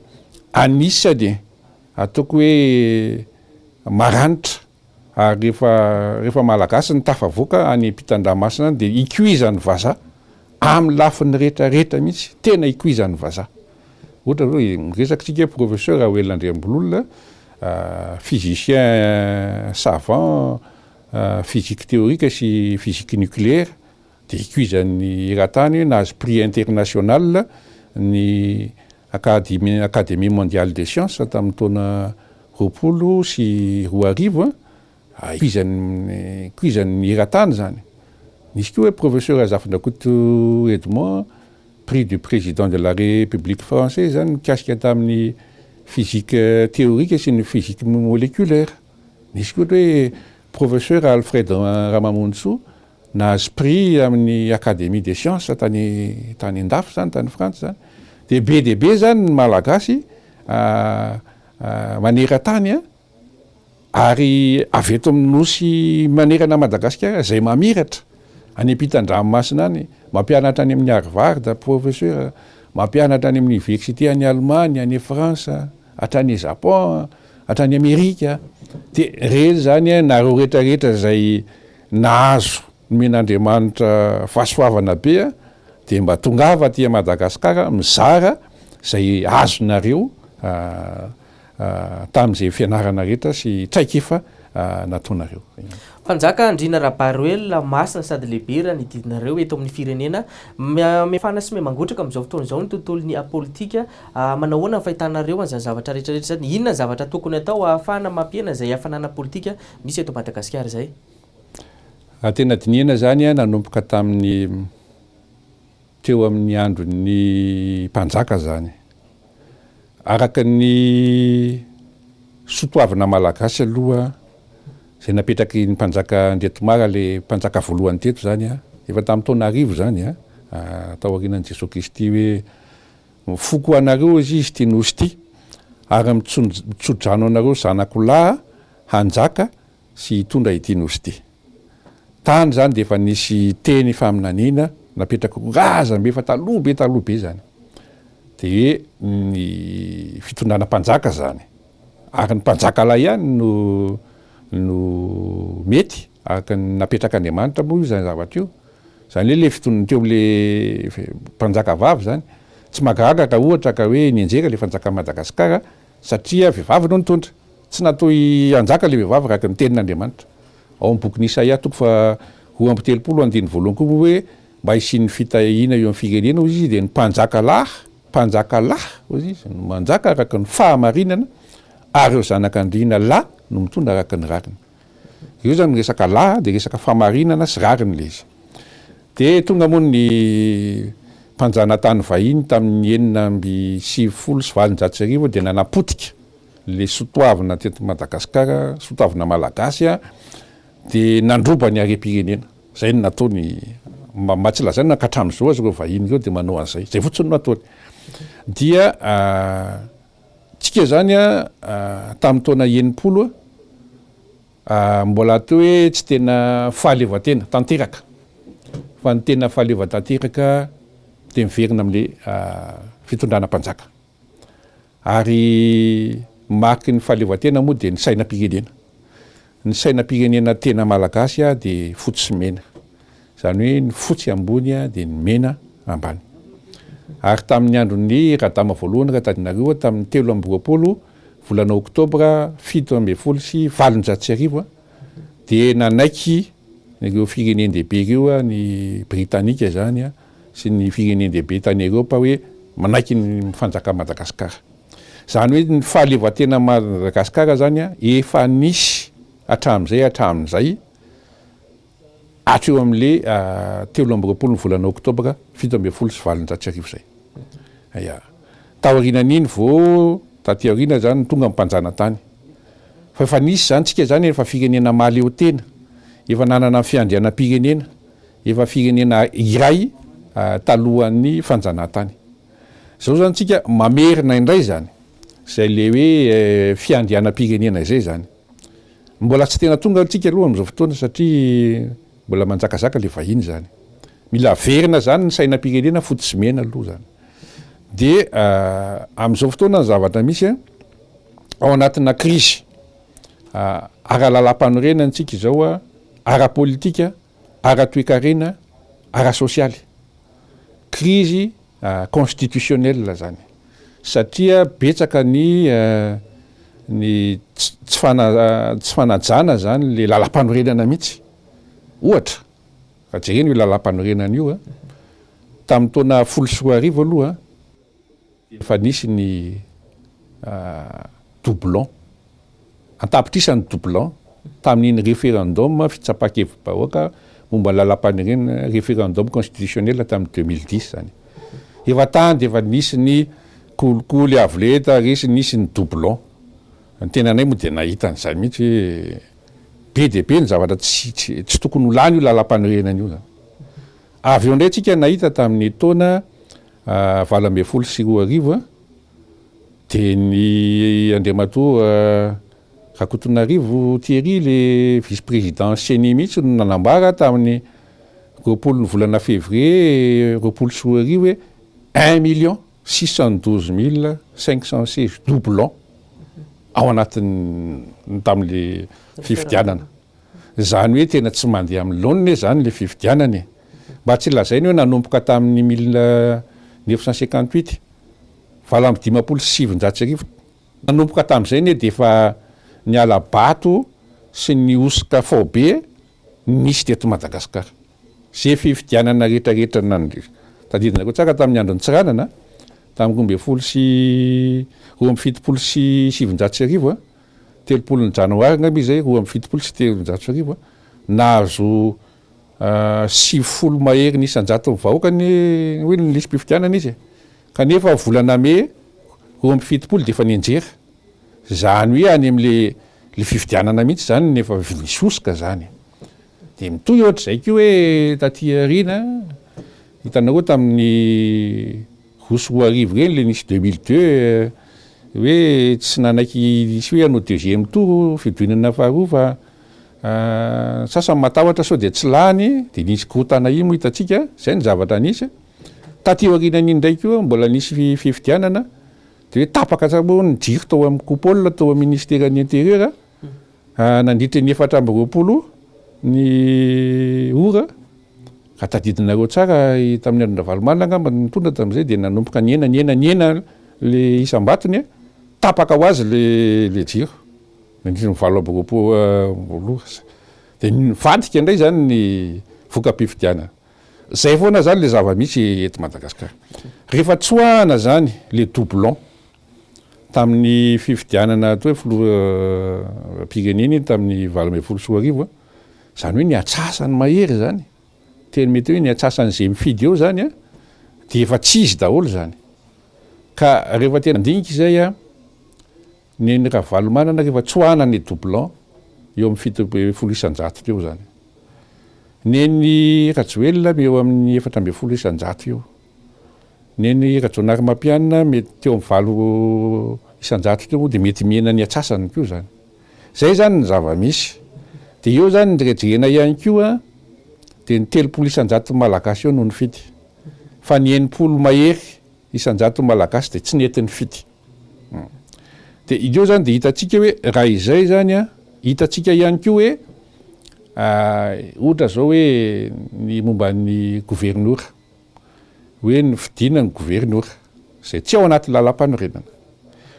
anisany e! Ataoko hoe maranitra ary rehefa rehefa malagasy ny tafavoaka any ampitan-dranomasina any dia ikoizan'ny vazaha amin'ny lafiny rehetra rehetra mihitsy, tena ikoizan'ny vazaha. Ohatra zao miresaka isika hoe professeur Raoel Andriambololona, physicien savant physique théorique sy physique nucléaire, Dia ikoizan'ny eran-tany hoe nahazo prix international ny Academie Academie mondiale des sciences tamin'ny taona 2020 a, ikoizan'ny ikoizan'ny eran-tany izany. Nisy koa hoe professeur Razafindrakoto Edmond, prix du président de la république française izany mikasika tamin'ny physique théorique sy ny physique moléculaire. Nisy koa ohatra hoe Professeur Alfred Ramamonjisoa nahazo prix amin'ny Académie des sciences tany tany an-dafy zany, tany Frantsa zany. Dia be dia be zany ny Malagasy maneran-tany an, ary avy eto amin'ny nosy manerana an'i Madagasikara izay mamiratra any ampitan-dranomasina any, mampianatra any amin'ny Harvard, professeur, mampianatra any amin'ny université any Allemagne, any France, hatrany Japon, hatrany Amerika, dia ireny zany an, nareo rehetra rehetra izay nahazo nomen'Andriamanitra fahasoavana be an, dia mba tongava aty Madagascar mizara izay azonareo tamin'izay fianarana rehetra sy traikefa nataonareo. Mpanjaka Andriana Rabaroelina, masina sady lehibe raha ny didinareo eto amin'ny firenena. Mafana sy miha-mangotraka amin'izao fotoana izao ny tontolon'ny politika. Manao ahoana ny fahitanareo an'izany zavatra rehetra rehetra izany? Inona ny zavatra tokony atao ahafahana mampihena izay hafanana politika misy eto Madagasikara izay? Raha tena dinihana izany, nanomboka tamin'ny teo amin'ny andron'ny mpanjaka izany. Araka ny soatoavina malagasy aloha, izay napetraky ny mpanjaka Andriatomara, ilay mpanjaka voalohany teto izany, efa tamin'ny taona arivo izany, taorianan'i Jesoa Kristy hoe mifoko ho anareo izy ity nosy ity, ary mitso-drano anareo zanako lahy hanjaka sy hitondra ity nosy ity. Tany izany dia efa nisy teny faminaniana napetraky ny razambe efa taloha be taloha be izany. Dia hoe ny fitondrana mpanjaka izany. Ary ny mpanjaka lahy ihany no no mety araka ny napetrak'Andriamanitra moa io izany zavatra io. Izany hoe le fitondrna teo am'le mpanjaka vavy izany. Tsy mahagaga raha ohatra ka hoe nianjera le fanjakan'i Madagasikara satria vehivavy no nitondra. Tsy natao hanjaka ilay vehivavy araka ny tenin'Andriamanitra. Ao amin'ny bokin'i Isaia toko faha 32 andininy voalohany koa moa hoe mba hisian'ny fitahiana eo amin'ny firenena hoy izy dia ny mpanjaka lahy, mpanjaka lahy hoy izy no manjaka araka ny fahamarinana ary ireo zanak'andriana lahy no mitondra araka ny rariny. Eo zany resaka lahy dia resaka fahamarinana sy rariny ilay izy. Dia tonga moa ny mpanjanatany vahiny tamin'ny 1896 dia nanapotika ilay sotoavina teto Madagasikara, sotoavina malagasy dia nandroba ny harem-pirenena. Izay no nataony, mba tsy lazaina ka hatramin'izao aza ireo vahiny ireo dia manao an'izay. Izay fotsiny no ataony. Dia tsika izany tamin'ny taona 60 mbola atao hoe tsy tena fahaleovantena tanteraka fa ny tena fahaleovan-tanteraka dia miverina amin'ilay fitondrana mpanjaka. Ary mariky ny fahaleovantena moa dia ny sainam-pirenena. Ny sainam-pirenena tena malagasy dia fotsy sy mena. Izany hoe ny fotsy ambony dia ny mena ambany. Ary tamin'ny andron'ny Radama voalohany raha tadidinareo tamin'ny 23 volana oktobra 1817 dia nanaiky ireo firenen-dehibe ireo ny Britanika izany sy ny firenen-dehibe tany Eropa hoe manaiky ny fanjakan'i Madagasikara. Izany hoe ny fahaleovantenan'i Madagasikara izany efa nisy hatramin'izay hatramin'izay hatreo amin'le 23 ny volana oktobra 1817 izay. Ya. Taorianan'iny vao taty aoriana izany tonga ny mpanjanatany. Fa efa nisy izany tsika izany efa firenena mahaleo tena, efa nanana ny fiandrianam-pirenena, Efa firenena iray talohan'ny fanjanahantany. Izao izany tsika mamerina indray izany izay le hoe fiandrianam-pirenena izay izany. Mbola tsy tena tonga tsika aloha amin'izao fotoana satria mbola manjakazaka le vahiny izany. Mila averina izany ny sainam-pirenena fotsy sy mena aloha izany. Dia amin'izao fotoana ny zavatra misy ao anatina krizy ara-lalam-panorenana tsika izao, ara-politika, ara-toekarena, ara-sosialy. Krizy constitutionnelle zany satria betsaka ny ny tsy fana tsy fanajana zany le lalam-panorenana mihitsy. Ohatra, raha jerena io lalam-panorenana io tamin'ny taona 2010 aloha Efa nisy ny doublon, an-tapitrisa ny doublon tamin'iny référendum fitsapan-kevi-bahoaka momba ny lalàmpanorenana, référendum constitutionnel tamin'ny 2010 izany. Efa tany dia efa nisy ny kolikoly avo lenta, resy, nisy ny doublon. Ny tenanay moa dia nahita an'izay mihitsy hoe be dia be ny zavatra tsy tsy tsy tokony ho lany io lalampanorenana io zany. Avy eo indray tsika nahita tamin'ny taona 2018 dia ny Andriamatoa Rakotonarivo Thierry le vice président ceni mihitsy no nanambara tamin'ny 20 ny volana février 2020 hoe 1 612 516 doublons ao anatin'ny tamin'le fifidianana. Zany hoe tena tsy mandeha amin'ny laoniny zany le fifidianana e. Mba tsy lazainy hoe nanomboka tamin'ny 1958, 1958, nanomboka tamin'izay ne de efa niala bato sy ny hosoka faobe nisy teto Madagasikara. Ze fifidianana rehetrarehetra nandri tadidinareo tsara tamin'ny andron'i Tsiranana, tamin'ny 1972, 30 ny janoary angamba izy zay, 1372, nahazo 90 mahery ny isan-jaton'ny vahoaka ny hoe ny lisi-pifidianana izy e. Kanefa volana mey 72 dia efa nianjera. Zany hoe any am'le le fifidianana mihitsy zany no efa nisy hosoka zany. De mitohy ohatr'izay koa hoe taty aoriana, hitanareo tamin'ny 2002 ireny le nisy 2002 hoe tsy nanaiky hisy hoe hanao deuxième tour fihodinana faharoa fa sasany matahotra sao dia tsy lany de nisy korontana iny moa hitantsika, zay ny zavatra nisy. Taty aorianan'iny indray koa mbola nisy fifidianana de hoe tapaka tsara moa ny jiro tao amin'ny coupole tao amin'ny ministeran'ny intérieur nandritra ny 24 ny ora. Raha tadidinareo tsara, tamin'ny andron-dRavalomanana angamba no nitondra tamin'izay, dia nanomboka nihena nihena nihena le isam-batony, tapaka ho azy le le jiro nandritra ny 28 ora. Dia nivadika indray zany ny voka-pifidianana. Zay foana zany le zava-misy eto Madagasikara. Rehefa tsoahana zany le doublon tamin'ny fifidianana atao hoe filoham-pirenena iny tamin'ny 2018, zany hoe ny atsasany mahery zany, teny mety hoe ny atsasan'izay mifidy eo zany dia efa tsy izy daholo zany. Ka rehefa tena andinika izay a, ny Ravalomanana rehefa tsoahana ny doublon eo amin'ny 70% teo zany. Neny Rajoelina eo amin'ny 14% eo. Neny Rajaonarimampianina mety teo amin'ny 8% teo dia mety mihena ny atsasany koa zany. Zay zany ny zava-misy. Dia eo zany ny rejerena ihany koa dia ny 30% Malagasy eo no nifidy. Fa ny 60 mahery isan-jato Malagasy dia tsy nety nifidy. Dia eo zany dia hitantsika hoe raha izay zany an, hitantsika ihany koa hoe ohatra zao hoe ny momba ny governora, hoe nofidina ny governora, izay tsy ao anaty lalampanorenana.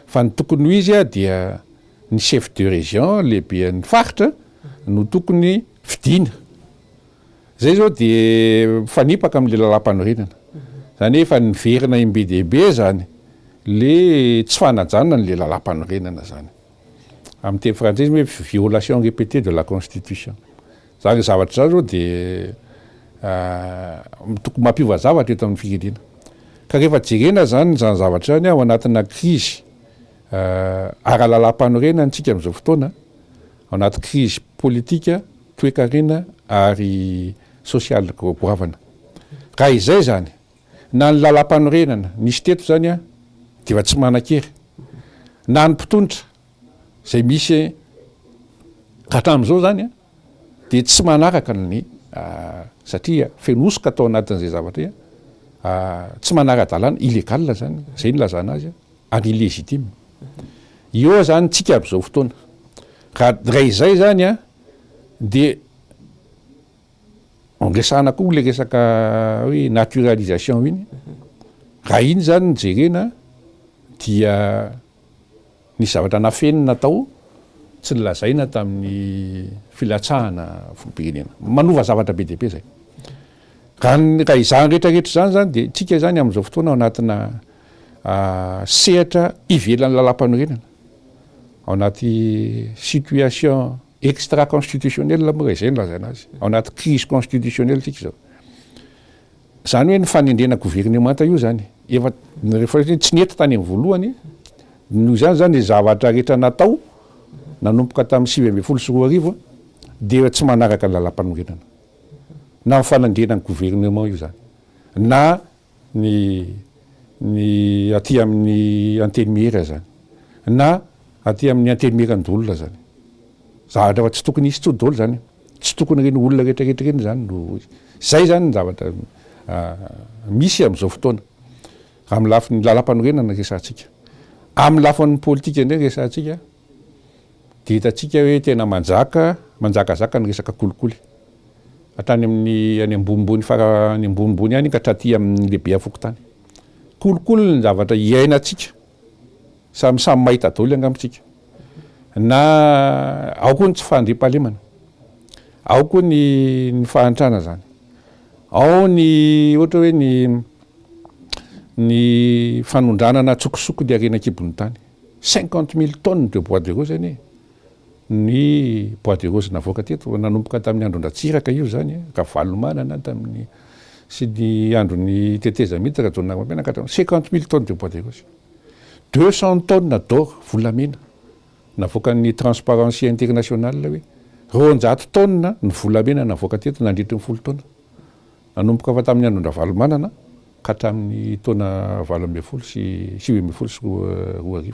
Fa ny tokony ho izy dia ny chef de région, lehiben'ny faritra no tokony fidina. Zay zao dia mifanipaka amin'le lalampanorenana. Zany hoe efa niverina im-be dia be zany le tsy fanajana an'le lalampanorenana zany. Amin'ny teny frantsay izy hoe violation répétée de la constitution. Zany zavatra zany zao dia tokony mampiova zavatra eto amin'ny firenena. Ka rehefa jerena zany zany zavatra zany ao anatina krizy ara-lalampanorenana tsika amin'izao fotoana, ao anaty krizy politika, toekarena ary sosialy goavana. Raha izay zany, na ny lalampanorenana nisy teto zany dia efa tsy manan-kery, na ny mpitondra izay misy hatramin'izao zany dia tsy manaraka ny, satria feno hosoka tao anatin'izay zavatra izay, tsy manara-dalàna, illégal zany, zay no ilazana azy, ary illégitime. Eo zany tsika amin'izao fotoana. Raha izay zany dia Resahana koa le resaka hoe naturalisation iny, raha iny zany no jerena dia nisy zavatra nafenina tao tsy nolazaina tamin'ny filatsahana filoham-pirenena. Manova zavatra be dia be zay. Raha ny raha izany rehetra rehetra izany zany dia tsika zany amin'izao fotoana ao anatina sehatra ivelan'ny lalàmpanorenana, ao anaty situation Extra constitutionnel moa raha izay no lazaina azy. Ao anaty crise constitutionnelle tsika izao. Izany hoe ny fanendrena governemanta io izany, efa rehefa tsy nety tany amin'ny voalohany, noho izany izany ny zavatra rehetra natao. nanomboka tamin'ny 2019 dia tsy manaraka ny lalàmpanorenana. Na ny fanendrena ny gouvernement io zany, na ny ny aty amin'ny antenimiera zany, na aty amin'ny antenimierandoholona zany. Zavatra efa tsy tokony hisy intsony daholo zany. Tsy tokony ireny olona rehetra rehetra ireny zany no, zay zany ny zavatra misy amin'izao fotoana. Amin'ny lafiny lalampanorenana resahantsika. Amin'ny lafiny politika indray resahantsika dia hitantsika hoe tena manjaka, manjakazaka ny resaka kolikoly. Hatrany amin'ny any ambonimbony fara any ambonimbony any ka hatraty amin'ny lehibe fokontany. Kolikoly ny zavatra iainantsika. Samy samy mahita daholo angamba isika. Na ao koa ny tsy fahandriampahalemana. Ao koa ny ny fahantrana zany. Ao ny ohatra hoe ny ny fanondranana antsokosoko ny harena an-kibon'ny tany. 50 000 tonnes de bois de rose anie ny bois de rose navoaka teto nanomboka tamin'ny andron-dRatsiraka io zany, Ravalomanana tamin'ny sy ny andron'ny tetezamita Rajaonarimampianina ka hatramin'ny 50 000 tonnes de bois de rose. 200 tonnes d'or volamena navoakan'ny Transparency International hoe 200 taonina ny volamena navoaka teto nandritry ny 10 taona. Nanomboka fa tamin'ny andron-dRavalomanana ka hatramin'ny taona 2018 sy 2019.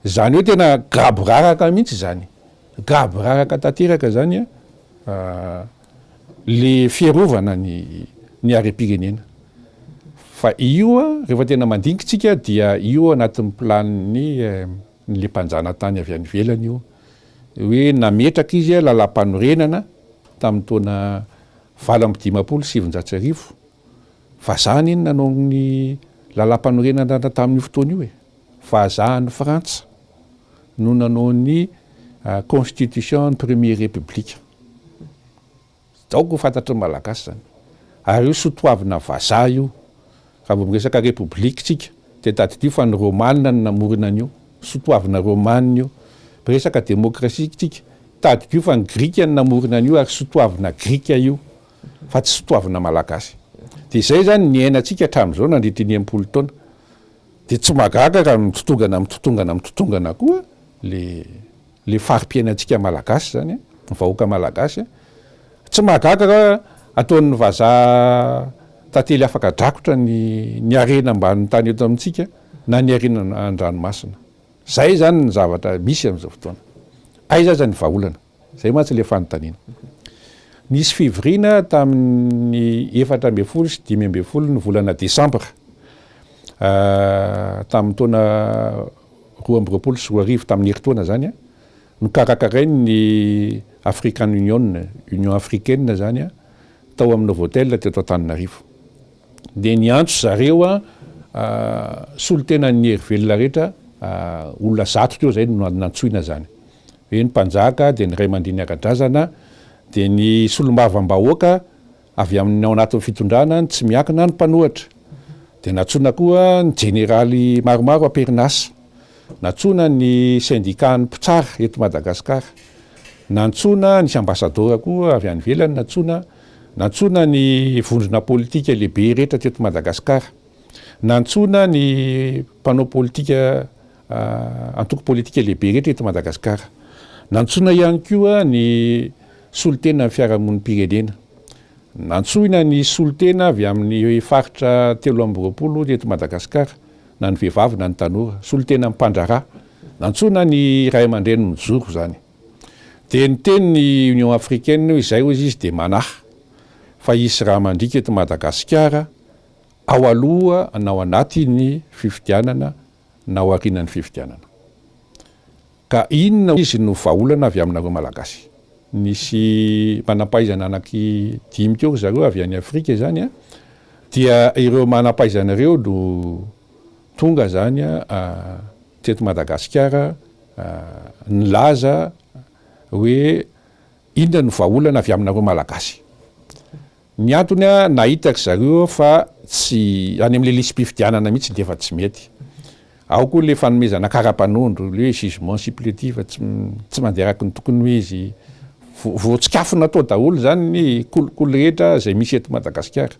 Izany hoe tena gaboraraka mihitsy izany. Gaboraraka tanteraka izany le fiarovana ny ny harem-pirenena. Fa io rehefa tena mandinika tsika dia io anatin'ny planin'ny le mpanjanatany avy any ivelany io. Hoe nametraka izy lalàmpanorenana tamin'ny taona 1958. Vazaha anie no nanao ny lalàmpanorenana tamin'io fotoana io e. Vazaha any Frantsa no nanao ny constitution ny première république. Aoka ho fantatry ny Malagasy izany. Ary io sotoavina vazaha io. Raha vao miresaka république tsika dia tadidio fa ny Romana no namorona an'io. Sotoavina Romana io. Miresaka démocratie tsika, tadidio fa ny Grika no namorona an'io ary sotoavina Grika io fa tsy sotoavina Malagasy. Dia izay izany niainantsika hatramin'izao nandritry ny 60 taona. Dia tsy mahagaga raha mitotongana mitotongana mitotongana koa le le fari-piainantsika Malagasy izany, ny vahoaka Malagasy. Tsy mahagaga raha ataon'ny vazaha tantely afaka drakotra ny ny harena ambanin'ny tany eto amintsika na ny harena an-dranomasina. Izay izany ny zavatra misy amin'izao fotoana. Aiza aza ny vahaolana? Izay mantsy ilay fanontaniana. Nisy fivoriana tamin'ny 14 sy 15 ny volana desambra tamin'ny taona 2022, tamin'ny herintaona izany, nokarakarain'ny African Union, Union Africaine izany, tao amin'ny Novotel teto Antananarivo. Dia niantso zareo solontenan'ny hery velona rehetra, olona 100 teo izay no nantsoina izany. Hoe ny mpanjaka, dia ny ray aman-dreny ara-drazana, dia ny solombavambahoaka avy amin'ny ao anatin'ny fitondrana, ny tsy miankina, ny mpanohatra. Dia nantsoina koa ny jeneraly maromaro am-perinasa. Nantsoina ny sendikan'ny mpitsara eto Madagasikara. Nantsoina, nisy ambasadaoro koa avy any ivelany nantsoina. Nantsoina ny vondrona politika lehibe rehetra teto Madagasikara. Nantsoina ny mpanao politika, antoko politika lehibe rehetra eto Madagasikara. Nantsoina ihany koa ny solontenan'ny fiarahamonim-pirenena. Nantsoina ny solontena avy amin'ny faritra 23 eto Madagasikara, na ny vehivavy na ny tanora, solontenan'ny mpandraharaha. Nantsoina ny ray aman-dreny mijoro izany. Dia niteny ny Union Africaine hoe izay hozy izy dia manahy fa hisy rà mandriaka eto Madagasikara ao aloha na ao anatin'ny fifidianana na ao aorianan'ny fifidianana. Ka inona izy no vahaolana avy aminareo Malagasy? Nisy manampahaizana anaky dimy teo ry zareo avy any Afrika izany an, dia ireo manampahaizana ireo no tonga izany teto Madagasikara nilaza hoe inona no vahaolana avy aminareo Malagasy? Ny antony a, nahita ry zareo fa tsy, any amin'ilay lisi-pifidianana mihitsy dia efa tsy mety. Ao koa ilay fanomezana kara-panondro, ilay hoe jugement supplétif, tsy tsy mandeha araka ny tokony ho izy. Voatsikafona tao daholo izany ny kolikoly rehetra izay misy eto Madagasikara.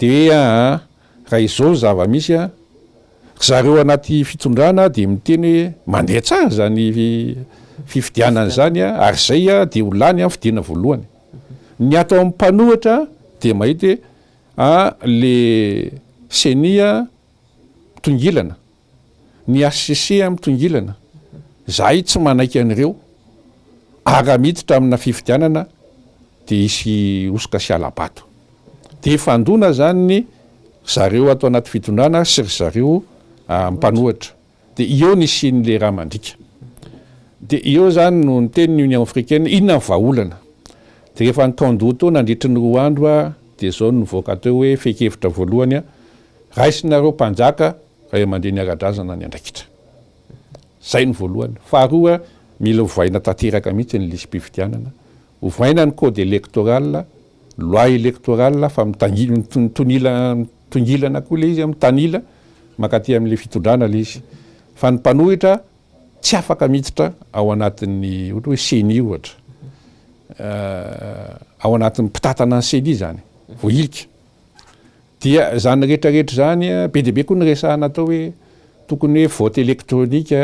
Dia hoe aa, raha izao ny zava-misy a, ry zareo anaty fitondrana dia miteny hoe mandeha tsara izany. fifidianana izany ary izay dia ho lany amin'ny fidiana voalohany. Ny ato amin'ny mpanohitra dia mahita hoe a le ceni mitongilana, ny HCC mitongilana, zahay tsy manaiky an'ireo ary raha miditra amina fifidianana dia hisy hosoka sy hala-bato. Dia hifandona zany ny zareo ato anaty fitondrana sy ry zareo mpanohitra. Dia eo ny hisian'ilay rà mandriaka. Dia eo zany no niteny ny Union Africaine, inona ny vahaolana? Dia rehefa nikaon-doha teo nandritry ny 2 andro dia izao no nivoaka teo hoe fehin-kevitra voalohany, raisinareo mpanjaka, ray aman-dreny ara-drazana ny andraikitra. Izay no voalohany. Faharoa, mila ovaina tanteraka mihitsy ny lisi-pifidianana. Ovaina ny code électoral, loi électorale fa mitangi- mitonila mitongilana koa ilay izy, mitanila mankaty amin'ilay fitondrana ilay izy. Fa ny mpanohitra tsy afaka miditra ao anatin'ny ohatra hoe ceni ohatra. Ao anatin'ny mpitantana ny ceni izany, voahilika. Dia izany rehetra rehetra izany, be dia be koa ny resahana atao hoe tokony hoe vote électronique,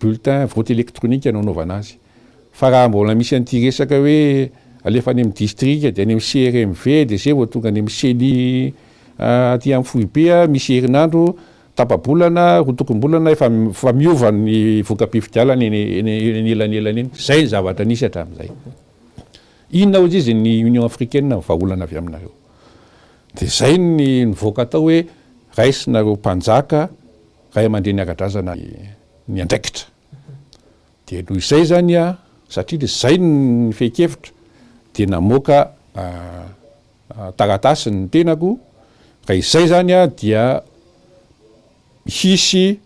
bulletin vote électronique no anaovana azy. Fa raha mbola misy an'ity resaka hoe alefa any amin'ny distrika dia any amin'ny CRMV dia izay vao tonga any amin'ny ceni aty amin'ny foibe, misy herinandro, tapa-bolana, rotokom-bolana efa efa miova ny voka-pifidianana eny eny anelanelany eny. Izay ny zavatra nisy hatramin'izay. Inona hozy izy ny Union africaine ny vahaolana avy aminareo? Dia izay ny nivoaka tao hoe raisinareo mpanjaka, ray aman-dreny ara-drazana ny andraikitra. Dia noho izay izany aho, satria dia izay ny fehin-kevitra, dia namoaka taratasy ny tenako, raha izay izany aho dia hisy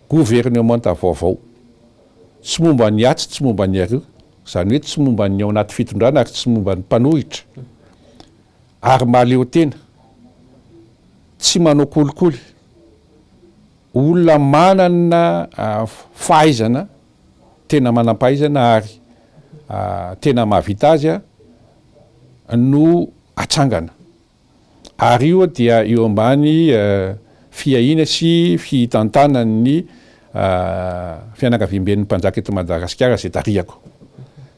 governemanta vaovao, tsy momba ny atsy tsy momba ny aroa, izany hoe tsy momba ny ao anaty fitondrana ary tsy momba ny mpanohitra, ary mahaleo tena, tsy manao kolikoly, olona manana fahaizana, tena manam-pahaizana ary tena mahavita azy no atsangana. Ary io dia eo ambany fiahiana sy fitantanan'ny fianakaviamben'ny mpanjaka eto Madagasikara izay tarihako.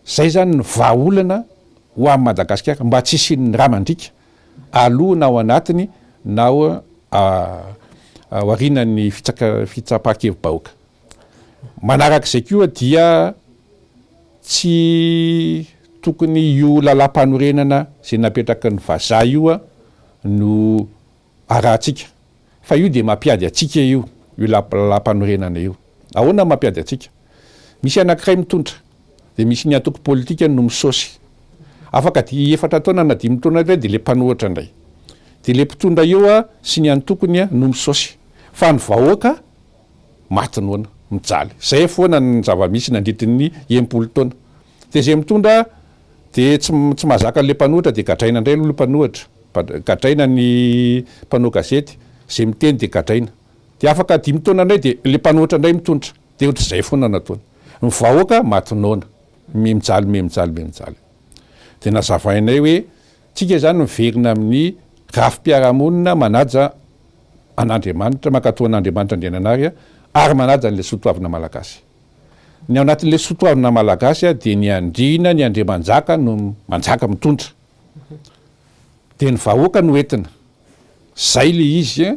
Izay izany ny vahaolana ho an'i Madagasikara mba tsy hisian'ny rà mandriaka aloha na ao anatiny na ao aorianan'ny fitsapan-kevi-bahoaka. Manarak'izay koa dia tsy tokony io lalàmpanorenana izay napetraky ny vazaha io no arahantsika fa io dia mampiady antsika io, io lalàmpanorenana io. Ahoana no mampiady antsika? Misy anankiray mitondra dia misy ny antoko politikany no misaosy. Afaka efatra taona na dimy taona indray dia ilay mpanohitra indray. Dia ilay mpitondra eo sy ny antokony no misaosy. Fa ny vahoaka maty noana, mijaly. Zay foana ny zava-misy nandritry ny 60 taona. Dia izay mitondra dia tsy tsy mahazaka an'ilay mpanohitra dia gadraina indray aloha ilay mpanohitra. Gadraina ny mpanao gazety, izay miteny dia gadraina. Dia afaka dimy taona indray dia ilay mpanohitra indray mitondra. Dia ohatr'izay foana no ataony. Ny vahoaka maty noana, miha-mijaly, miha-mijaly, miha-mijaly. Dia nazavainay hoe tsika izany miverina amin'ny rafi-piarahamonina manaja an'Andriamanitra, mankatò an'Andriamanitra Andriananary ary manaja an'ilay soatoavina malagasy. Ny ao anatin'ilay soatoavina malagasy dia ny andriana, ny andriamanjaka no manjaka mitondra. Dia ny vahoaka no entina. Zay ilay izy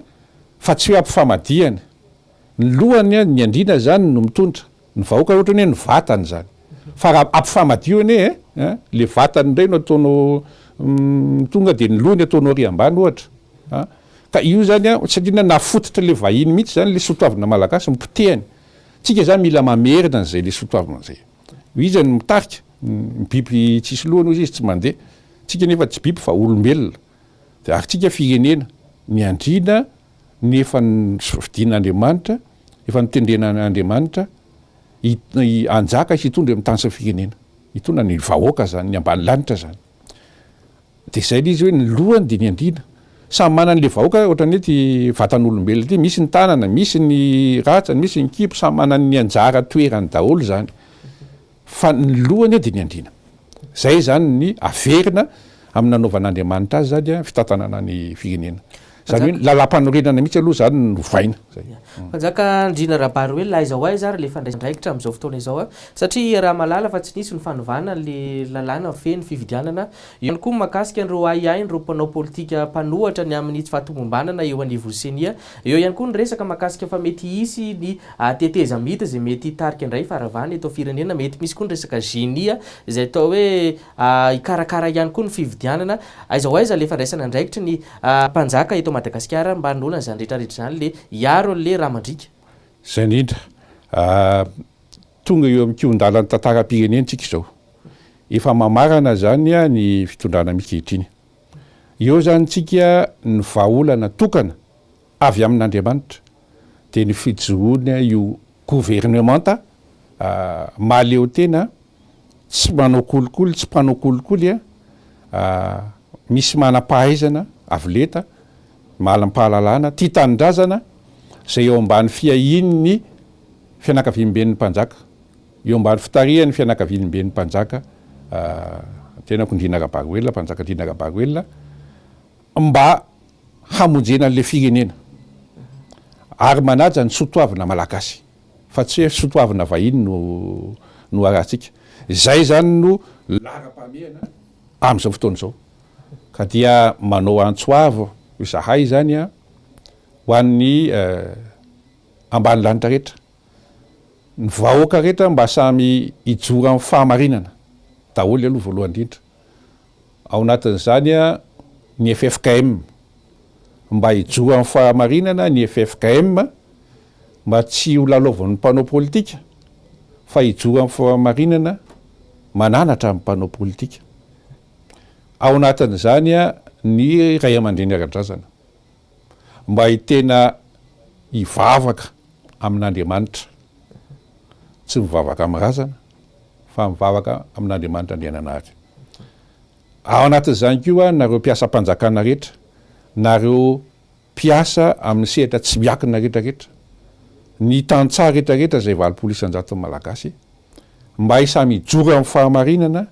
fa tsy hoe ampifamadihana. Ny lohany, ny andriana izany no mitondra. Ny vahoaka ohatrany hoe ny vatany izany. Fa raha ampifamadio anie e, le vatany indray no ataonao tonga dia ny lohany ataonao ary ambany ohatra. Ka io izany an, satria nafototra le vahiny mihitsy izany le soatoavina malagasy, nipotehany. Tsika izany mila mamerina an'izay le soatoavina izay. Iza no mitarika? Ny biby tsisy lohany hozy izy tsy mandeha. Tsika nefa tsy biby fa olombelona. Dia ary tsika firenena, ny andriana ny efa nofidin'Andriamanitra, efa notendren'Andriamanitra hanjaka sy hitondra eo amin'ny tany sy ny firenena. Hitondra ny vahoaka izany, ny ambanilanitra izany. Dia izay ilay izy hoe ny lohany dia ny andriana. Samy manana ilay vahoaka ohatran'ny hoe ity vatan'olombelona ity, misy ny tanana, misy ny ratsany, misy ny kibo, samy manana ny anjara toerany daholo izany. Fa ny lohany dia ny andriana. Izay izany ny averina amin'ny nanaovan'Andriamanitra azy izany, fitantanana ny firenena. Izany hoe ny lalàmpanorenana mihitsy aloha izany no novaina. Izay. Mpanjaka Ndriana Rabaroelina, aiza ho aiza ary ilay fandraisana andraikitra amin'izao fotoana izao a? Satria raha mahalala fa tsy nisy ny fanovana an'ilay lalàna mifehy ny fifidianana, eo ihany koa ny mahakasika an'ireo ahiahin'ireo mpanao politika mpanohatra ny amin'ny tsy fahatomombanana eo anivon'ny Ceni, eo ihany koa ny resaka mahakasika fa mety hisy ny tetezamita izay mety hitarika indray faharavana eto firenena, mety misy koa ny resaka génie izay atao hoe hikarakara ihany koa ny fifidianana. Aiza ho aiza ilay fandraisana andraikitry ny mpanjaka eto Madagasikara mba hanoloana izany rehetra rehetra izany le hiaro an'le rà mandriaka? Izay indrindra. Tonga eo amin'ny kihon-dalan'ny tantaram-pirenena isika izao. Efa mamarana izany ny fitondrana ankehitriny. Eo izany isika ny vahaolana tokana avy amin'Andriamanitra dia ny fijoroana io governemanta mahaleo tena, tsy manao kolikoly, tsy mpanao kolikoly, misy manam-pahaizana avo lenta, manam-pahalalana, tia tanindrazana, izay eo ambany fiahian'ny fianakaviamben'ny mpanjaka, eo ambany fitarihan'ny fianakaviamben'ny mpanjaka, tenako Ndriana Rabaroelina, mpanjaka Ndriana Rabaroelina, mba hamonjena an'ilay firenena ary manaja ny soatoavina malagasy fa tsy hoe soatoavina vahiny no no arahantsika. Izay izany no laharam-pahamehana amin'izao fotoana izao. Ka dia manao antso avo izahay izany ho an'ny ambany lanitra rehetra, ny vahoaka rehetra mba samy hijoro amin'ny fahamarinana daholo aloha voalohany indrindra. Ao anatin'izany ny ffkm. Mba hijoro amin'ny fahamarinana ny ffkm mba tsy ho lalaovin'ny mpanao politika fa hijoro amin'ny fahamarinana mananatra ny mpanao politika. Ao anatin'izany ny ray aman-dreny ara-drazana. Mba hitena hivavaka amin'Andriamanitra. Tsy mivavaka amin'ny razana fa mivavaka amin'Andriamanitra Andriananahary. Ao anatin'izany koa nareo mpiasam-panjakana rehetra, nareo mpiasa amin'ny sehatra tsy miankina rehetra rehetra, ny tantsaha rehetra rehetra izay 80 isan-jaton'ny Malagasy, mba samy hijoro amin'ny fahamarinana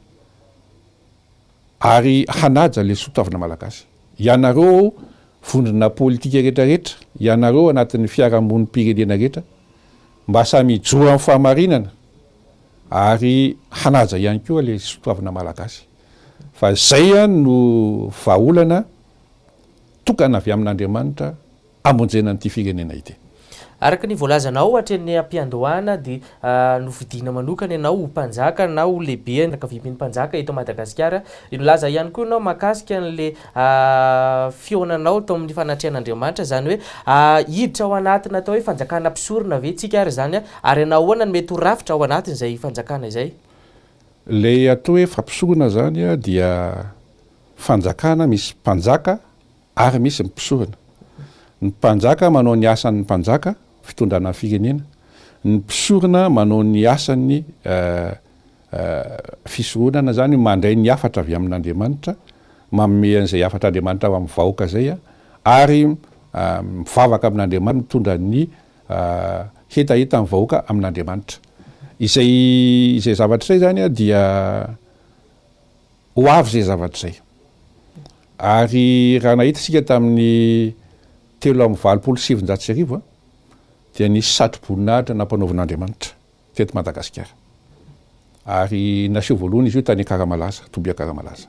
ary hanaja ilay soatoavina Malagasy. Ianareo vondrona politika rehetra rehetra, ianareo anatin'ny fiarahamonim-pirenena rehetra, mba samy hijoro amin'ny fahamarinana ary hanaja ihany koa ilay soatoavina malagasy fa izay no vahaolana tokana avy amin'Andriamanitra hamonjena an'ity firenena ity. Araka ny voalazanao hatreny am-piandohana dia nofidiana manokana ianao ho mpanjaka na ho lehibe ankaviamben'ny mpanjaka eto Madagasikara. Nilaza ihany koa ianao mahakasika an'ilay fihaonanao tao amin'ny fanatrehan'Andriamanitra, izany hoe hiditra ao anatina atao hoe fanjakana mpisorona ve tsika ary izany ary nahoana no mety ho rafitra ao anatin'izay fanjakana izay? Ilay atao hoe fampisorona izany dia fanjakana misy mpanjaka ary misy ny mpisorona. Ny mpanjaka manao ny asan'ny mpanjaka, fitondrana ny firenena, ny mpisorona manao ny asan'ny Fisoronana izany mandray ny hafatra avy amin'Andriamanitra, manome an'izay hafatr'Andriamanitra ho amin'ny vahoaka izay, ary mivavaka amin'Andriamanitra, mitondra ny hetahetan'ny vahoaka amin'Andriamanitra. Izay izay zavatra izay izany dia ho avy izay zavatra izay. Ary raha nahita isika tamin'ny 1983 dia nisy satroboninahitra nampanaovin'Andriamanitra. teto Madagasikara. Ary naseho voalohany izy io tany Ankaramalaza, toby Ankaramalaza.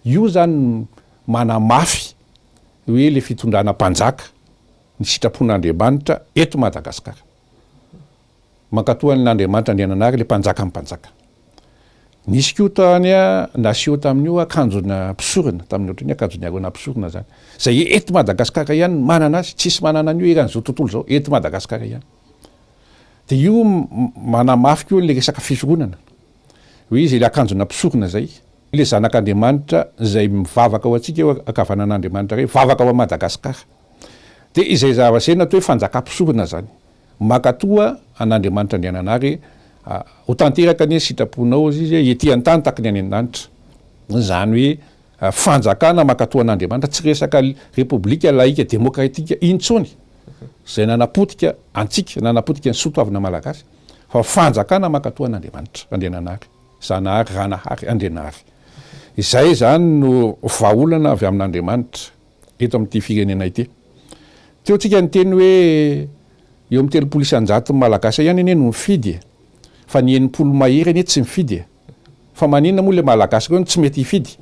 Io zany manamafy hoe le fitondrana mpanjaka, ny sitrapon'Andriamanitra eto Madagasikara. Mankatoa an'Andriamanitra Andriananahary le mpanjakan'ny mpanjaka. Nisy koa tany naseho tamin'io akanjona mpisorona, tamin'ny ohatran'ny akanjon'ny Arona mpisorona zany. Zay eto Madagasikara ihany no manana azy, tsisy manana an'io eran'izao tontolo izao, eto Madagasikara ihany. Dia io manamafy koa ilay resaka fisoronana, hoe izy ilay akanjona mpisorona izay, ilay zanak'Andriamanitra izay mivavaka ho antsika eo ankavanan'Andriamanitra iray, mivavaka ho an'i Madagasikara. Dia izay zavatra izay no atao hoe fanjakam-pisorona izany. Mankatoa an'Andriamanitra Andriananahary, ho tanteraka anie ny sitraponao hozy izy, ety an-tany tahaka ny any an-danitra. Izany hoe Fanjakana mankatoa an'Andriamanitra, tsy resaka repoblika laika demokratika intsony izay nanapotika antsika, nanapotika ny soatoavina malagasy, fa fanjakana mankatoa an'Andriamanitra, Andriananahary, Zanahary, Ranahary, Andrianahary. Izay izany no vahaolana avy amin'Andriamanitra. eto amin'ity firenena ity. Teo tsika niteny hoe eo amin'ny 30% ny Malagasy ihany anie no mifidy e! Fa ny 60 mahery anie tsy mifidy e! Fa maninona moa le Malagasy ireo no tsy mety hifidy?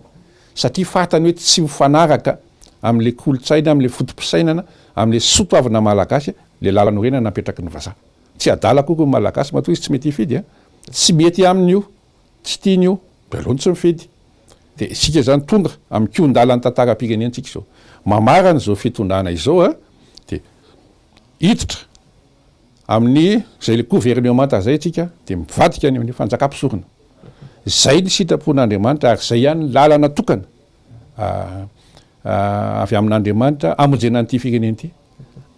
Satria fantany hoe tsy mifanaraka amin'le kolontsaina, amin'le foto-pisainana, amin'le soatoavina Malagasy le lalanorenana napetraky ny vazaha. Tsy adala akory ny Malagasy matoa izy tsy mety hifidy a! Tsy mety aminy io, tsy tiany io, de aleony tsy mifidy. De isika izany tonga amin'ny kihon-dalan'ny tantaram-pirenentsika izao. Mamarana izao fitondrana izao a, de hiditra amin'ny izay le governemanta izay isika de mivadika any amin'ny fanjakam-pisorona. Izay ny sitrapon'Andriamanitra ary izay ihany ny lalana tokana avy amin'Andriamanitra hamonjena an'ity firenena ity.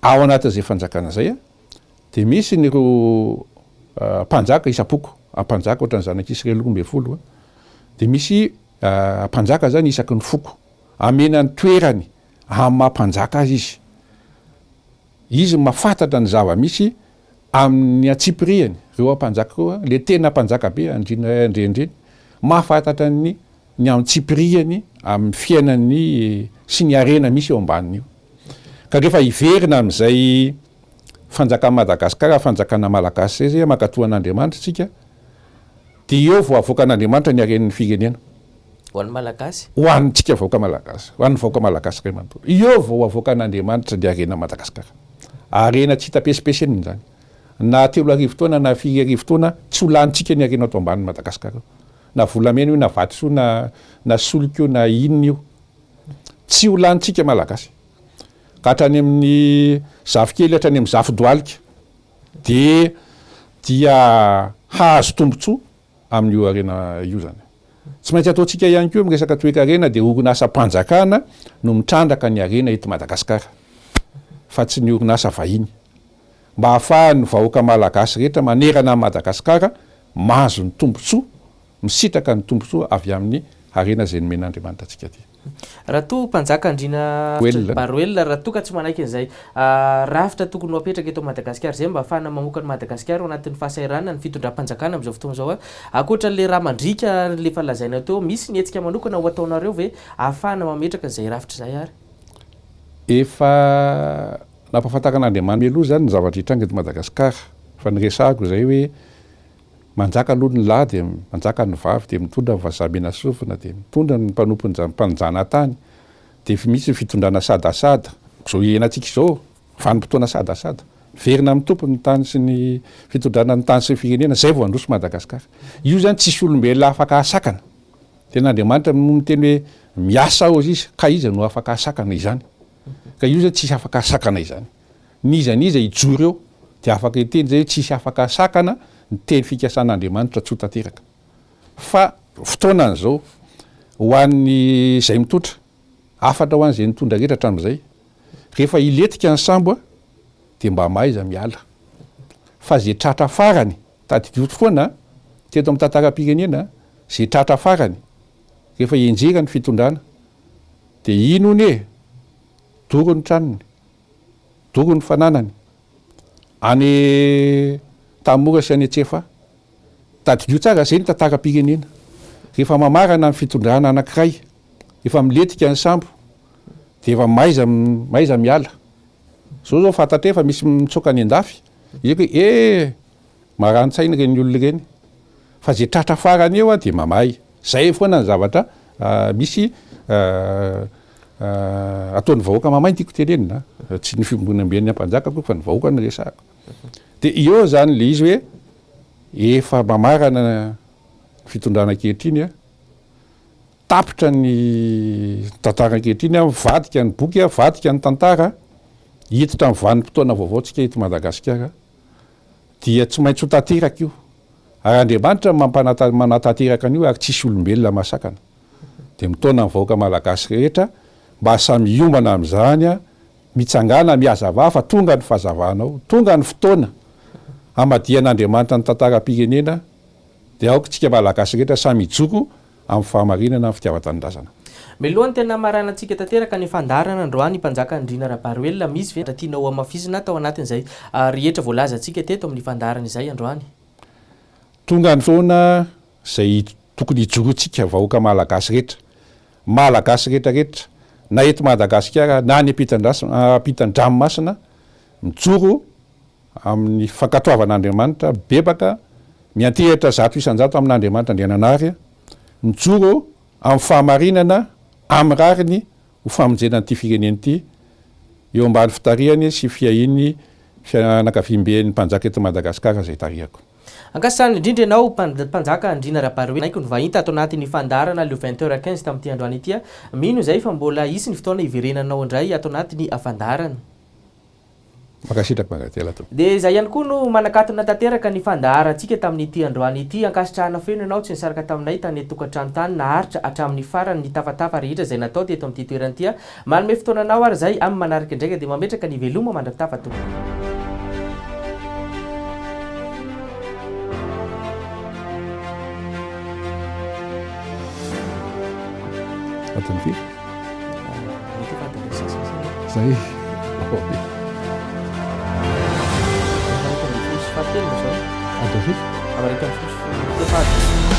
Ao anatin'izay fanjakana izay a, Dia misy ny ireo mpanjaka isam-poko, mpanjaka ohatran'ny zanak'Israely 12, dia misy mpanjaka zany isaky ny foko, amena ny toerany amin'ny maha mpanjaka azy izy. Izy no mahafantatra ny zava-misy amin'ny antsipirihany, ireo mpanjaka ireo, le tena mpanjaka be, andriana ray andriandreny, mahafantatra ny ny antsipirihany amin'ny fiainany sy ny harena misy eo ambanin'io. Ka rehefa hiverina amin'izay fanjakan'i Madagasikara, fanjakana malagasy izay zay, mankatoa an'Andriamanitra isika, dia eo vao avoakan'Andriamanitra ny haren'ny firenena. Ho an'ny Malagasy? Ho antsika vahoaka malagasy, ho an'ny vahoaka malagasy iray manontolo. Eo vao avoakan'Andriamanitra ny harena Madagasikara. Harena tsy hita pesipesenina izany. Na 3000 taona na firy arivo taona, tsy ho lanintsika ny harena ato ambanin'i Madagasikara eo. Na volamena io na vatosoa na na solika io na inona io. Tsy ho lanintsika Malagasy. Ka hatrany amin'ny zafikely hatrany amin'ny zafidohalika dia dia hahazo tombontsoa amin'io harena io zany. Tsy maintsy ataontsika ihany koa amin'ny resaka toekarena dia orinasam-panjakana no mitrandraka ny harena eto Madagasikara fa tsy ny orinasa vahiny. Mba hahafahan'ny vahoaka Malagasy rehetra manerana an'i Madagasikara mahazo ny tombontsoa, misitraka ny tombontsoa avy amin'ny harena izay nomen'Andriamanitra antsika aty. Raha toa Mpanjaka Andriana Baroelina, raha toa ka tsy manaiky an'izay rafitra tokony ho apetraka eto Madagasikara izay mba hahafahana mamoaka an'i Madagasikara ao anatin'ny fahasahiranana ny fitondram-panjakana amin'izao fotoana izao, ankoatra an'ilay rà mandriaka ilay efa lazaina teo, misy ny hetsika manokana ho ataonareo ve ahafahana mametraka an'izay rafitra izay ary? Efa nampahafantaran'Andriamanitra mialoha izany ny zavatra hitranga eto Madagasikara, fa niresahako izay hoe Manjaka aloha ny lahy dia manjaka ny vavy dia mitondra ny vazaha mena sofina dia mitondra ny mpanompon'ny mpanjanatany dia efa misy ny fitondrana sadasada izao iainantsika izao vanim-potoana sadasada miverina amin'ny tompony ny tany sy ny fitondrana ny tany sy ny firenena zay vao handroso Madagasikara io zany tsisy olombelona afaka hahasakana tena Andriamanitra moa miteny hoe miasa aho izy ka iza no afaka hahasakana izany ka io zany tsisy afaka hahasakana izany N'iza n'iza hijoro eo dia afaka hiteny izay hoe tsisy afaka sakana ny teny fikasan'Andriamanitra tsy ho tanteraka. Fa fotoanany izao ho an'ny izay mitondra, hafatra ho an'izay nitondra rehetra hatramin'izay, rehefa hilentika ny sambo dia mba mahaiza miala. Fa izay tratra farany, tadidio foana teto amin'ny tantaram-pirenena, izay tratra farany rehefa hianjera ny fitondrana dia iny hono e, doro ny tranony. Doro ny fananany. Any Tamora sy any Antsefa. Tadidio tsara, zay ny tantaram-pirenena. Rehefa mamarana ny fitondrana anankiray, efa milentika ny sambo, dia efa mahaiza mahaiza miala. Zao zao fantatray fa misy mitsoaka any an-dafy, izay hoe eh! Marani-tsaina ireny olona ireny. Fa izay tratra farany eo dia mamay. Izay foana ny zavatra misy ataon'ny vahoaka mamay no tiako tenenina. Tsy ny fiombonamben'ny ampanjaka akory fa ny vahoaka no resahako. Dia eo izany ilay izy hoe efa mamarana ny fitondrana ankehitriny, tapitra ny tantara ankehitriny, mivadika ny boky, mivadika ny tantara, hiditra amin'ny vanim-potoana vaovao tsika eto Madagasikara. dia tsy maintsy ho tanteraka io, ary Andriamanitra no mampanata manatanteraka an'io ary tsisy olombelona mahasakana. Dia mitaona ny vahoaka malagasy rehetra mba samy hiombana amin'izany, mitsangàna, mihazavà fa tonga ny fahazavanao, tonga ny fotoana hamadihan'Andriamanitra ny tantaram-pirenena, dia aoka isika malagasy rehetra samy hijoro amin'ny fahamarinana ny fitiavan-tanindrazana. Mialoha ny tena hamaranantsika tanteraka ny fandaharana androany Mpanjaka Andriana Rabaroelina, misy ve tianao hohamafisina tao anatin'izay rehetra voalazantsika teto amin'ny fandaharana izay androany? Tonga ny fotoana izay tokony hijoroantsika vahoaka Malagasy rehetra, Malagasy rehetra rehetra, na eto Madagasikara na any ampitan-dranomasina, mijoro amin'ny fankatoavan'Andriamanitra, mibebaka, miantehitra 100% amin'Andriamanitra Andriananahary, mijoro amin'ny fahamarinana, amin'ny rariny ho famonjena an'ity firenena ity, eo ambany fitarihany sy fiahian'ny fianakaviamben'ny mpanjaka eto Madagasikara izay tarihako. Ankasitrahana indrindra ianao Mpanjaka Andriana Rabaroe Naiko nivahiny tato anatin'ny fandaharana Le 20 heures 15 tamin'ity androany ity. Mino izahay fa mbola hisy ny fotoana hiverenanao indray ato anatin'ny fandaharana. Mankasitraka Mankatela tompoko. Dia izay ihany koa no manakatona tanteraka ny fandaharantsika tamin'ity androany ity. Ankasitrahana feno ianao tsy nisaraka taminay tany an-tokantrano tany naharitra hatramin'ny farany ny tafatafa rehetra izay natao teto amin'ity toerana ity. Manome fotoana anao ary izay amin'ny manaraka indraika dia mametraka ny veloma mandra-pitafa tompoko. Adiny firy? Mety efa adiny sasany zay. Fahatelo izao. Adiny firy? 11.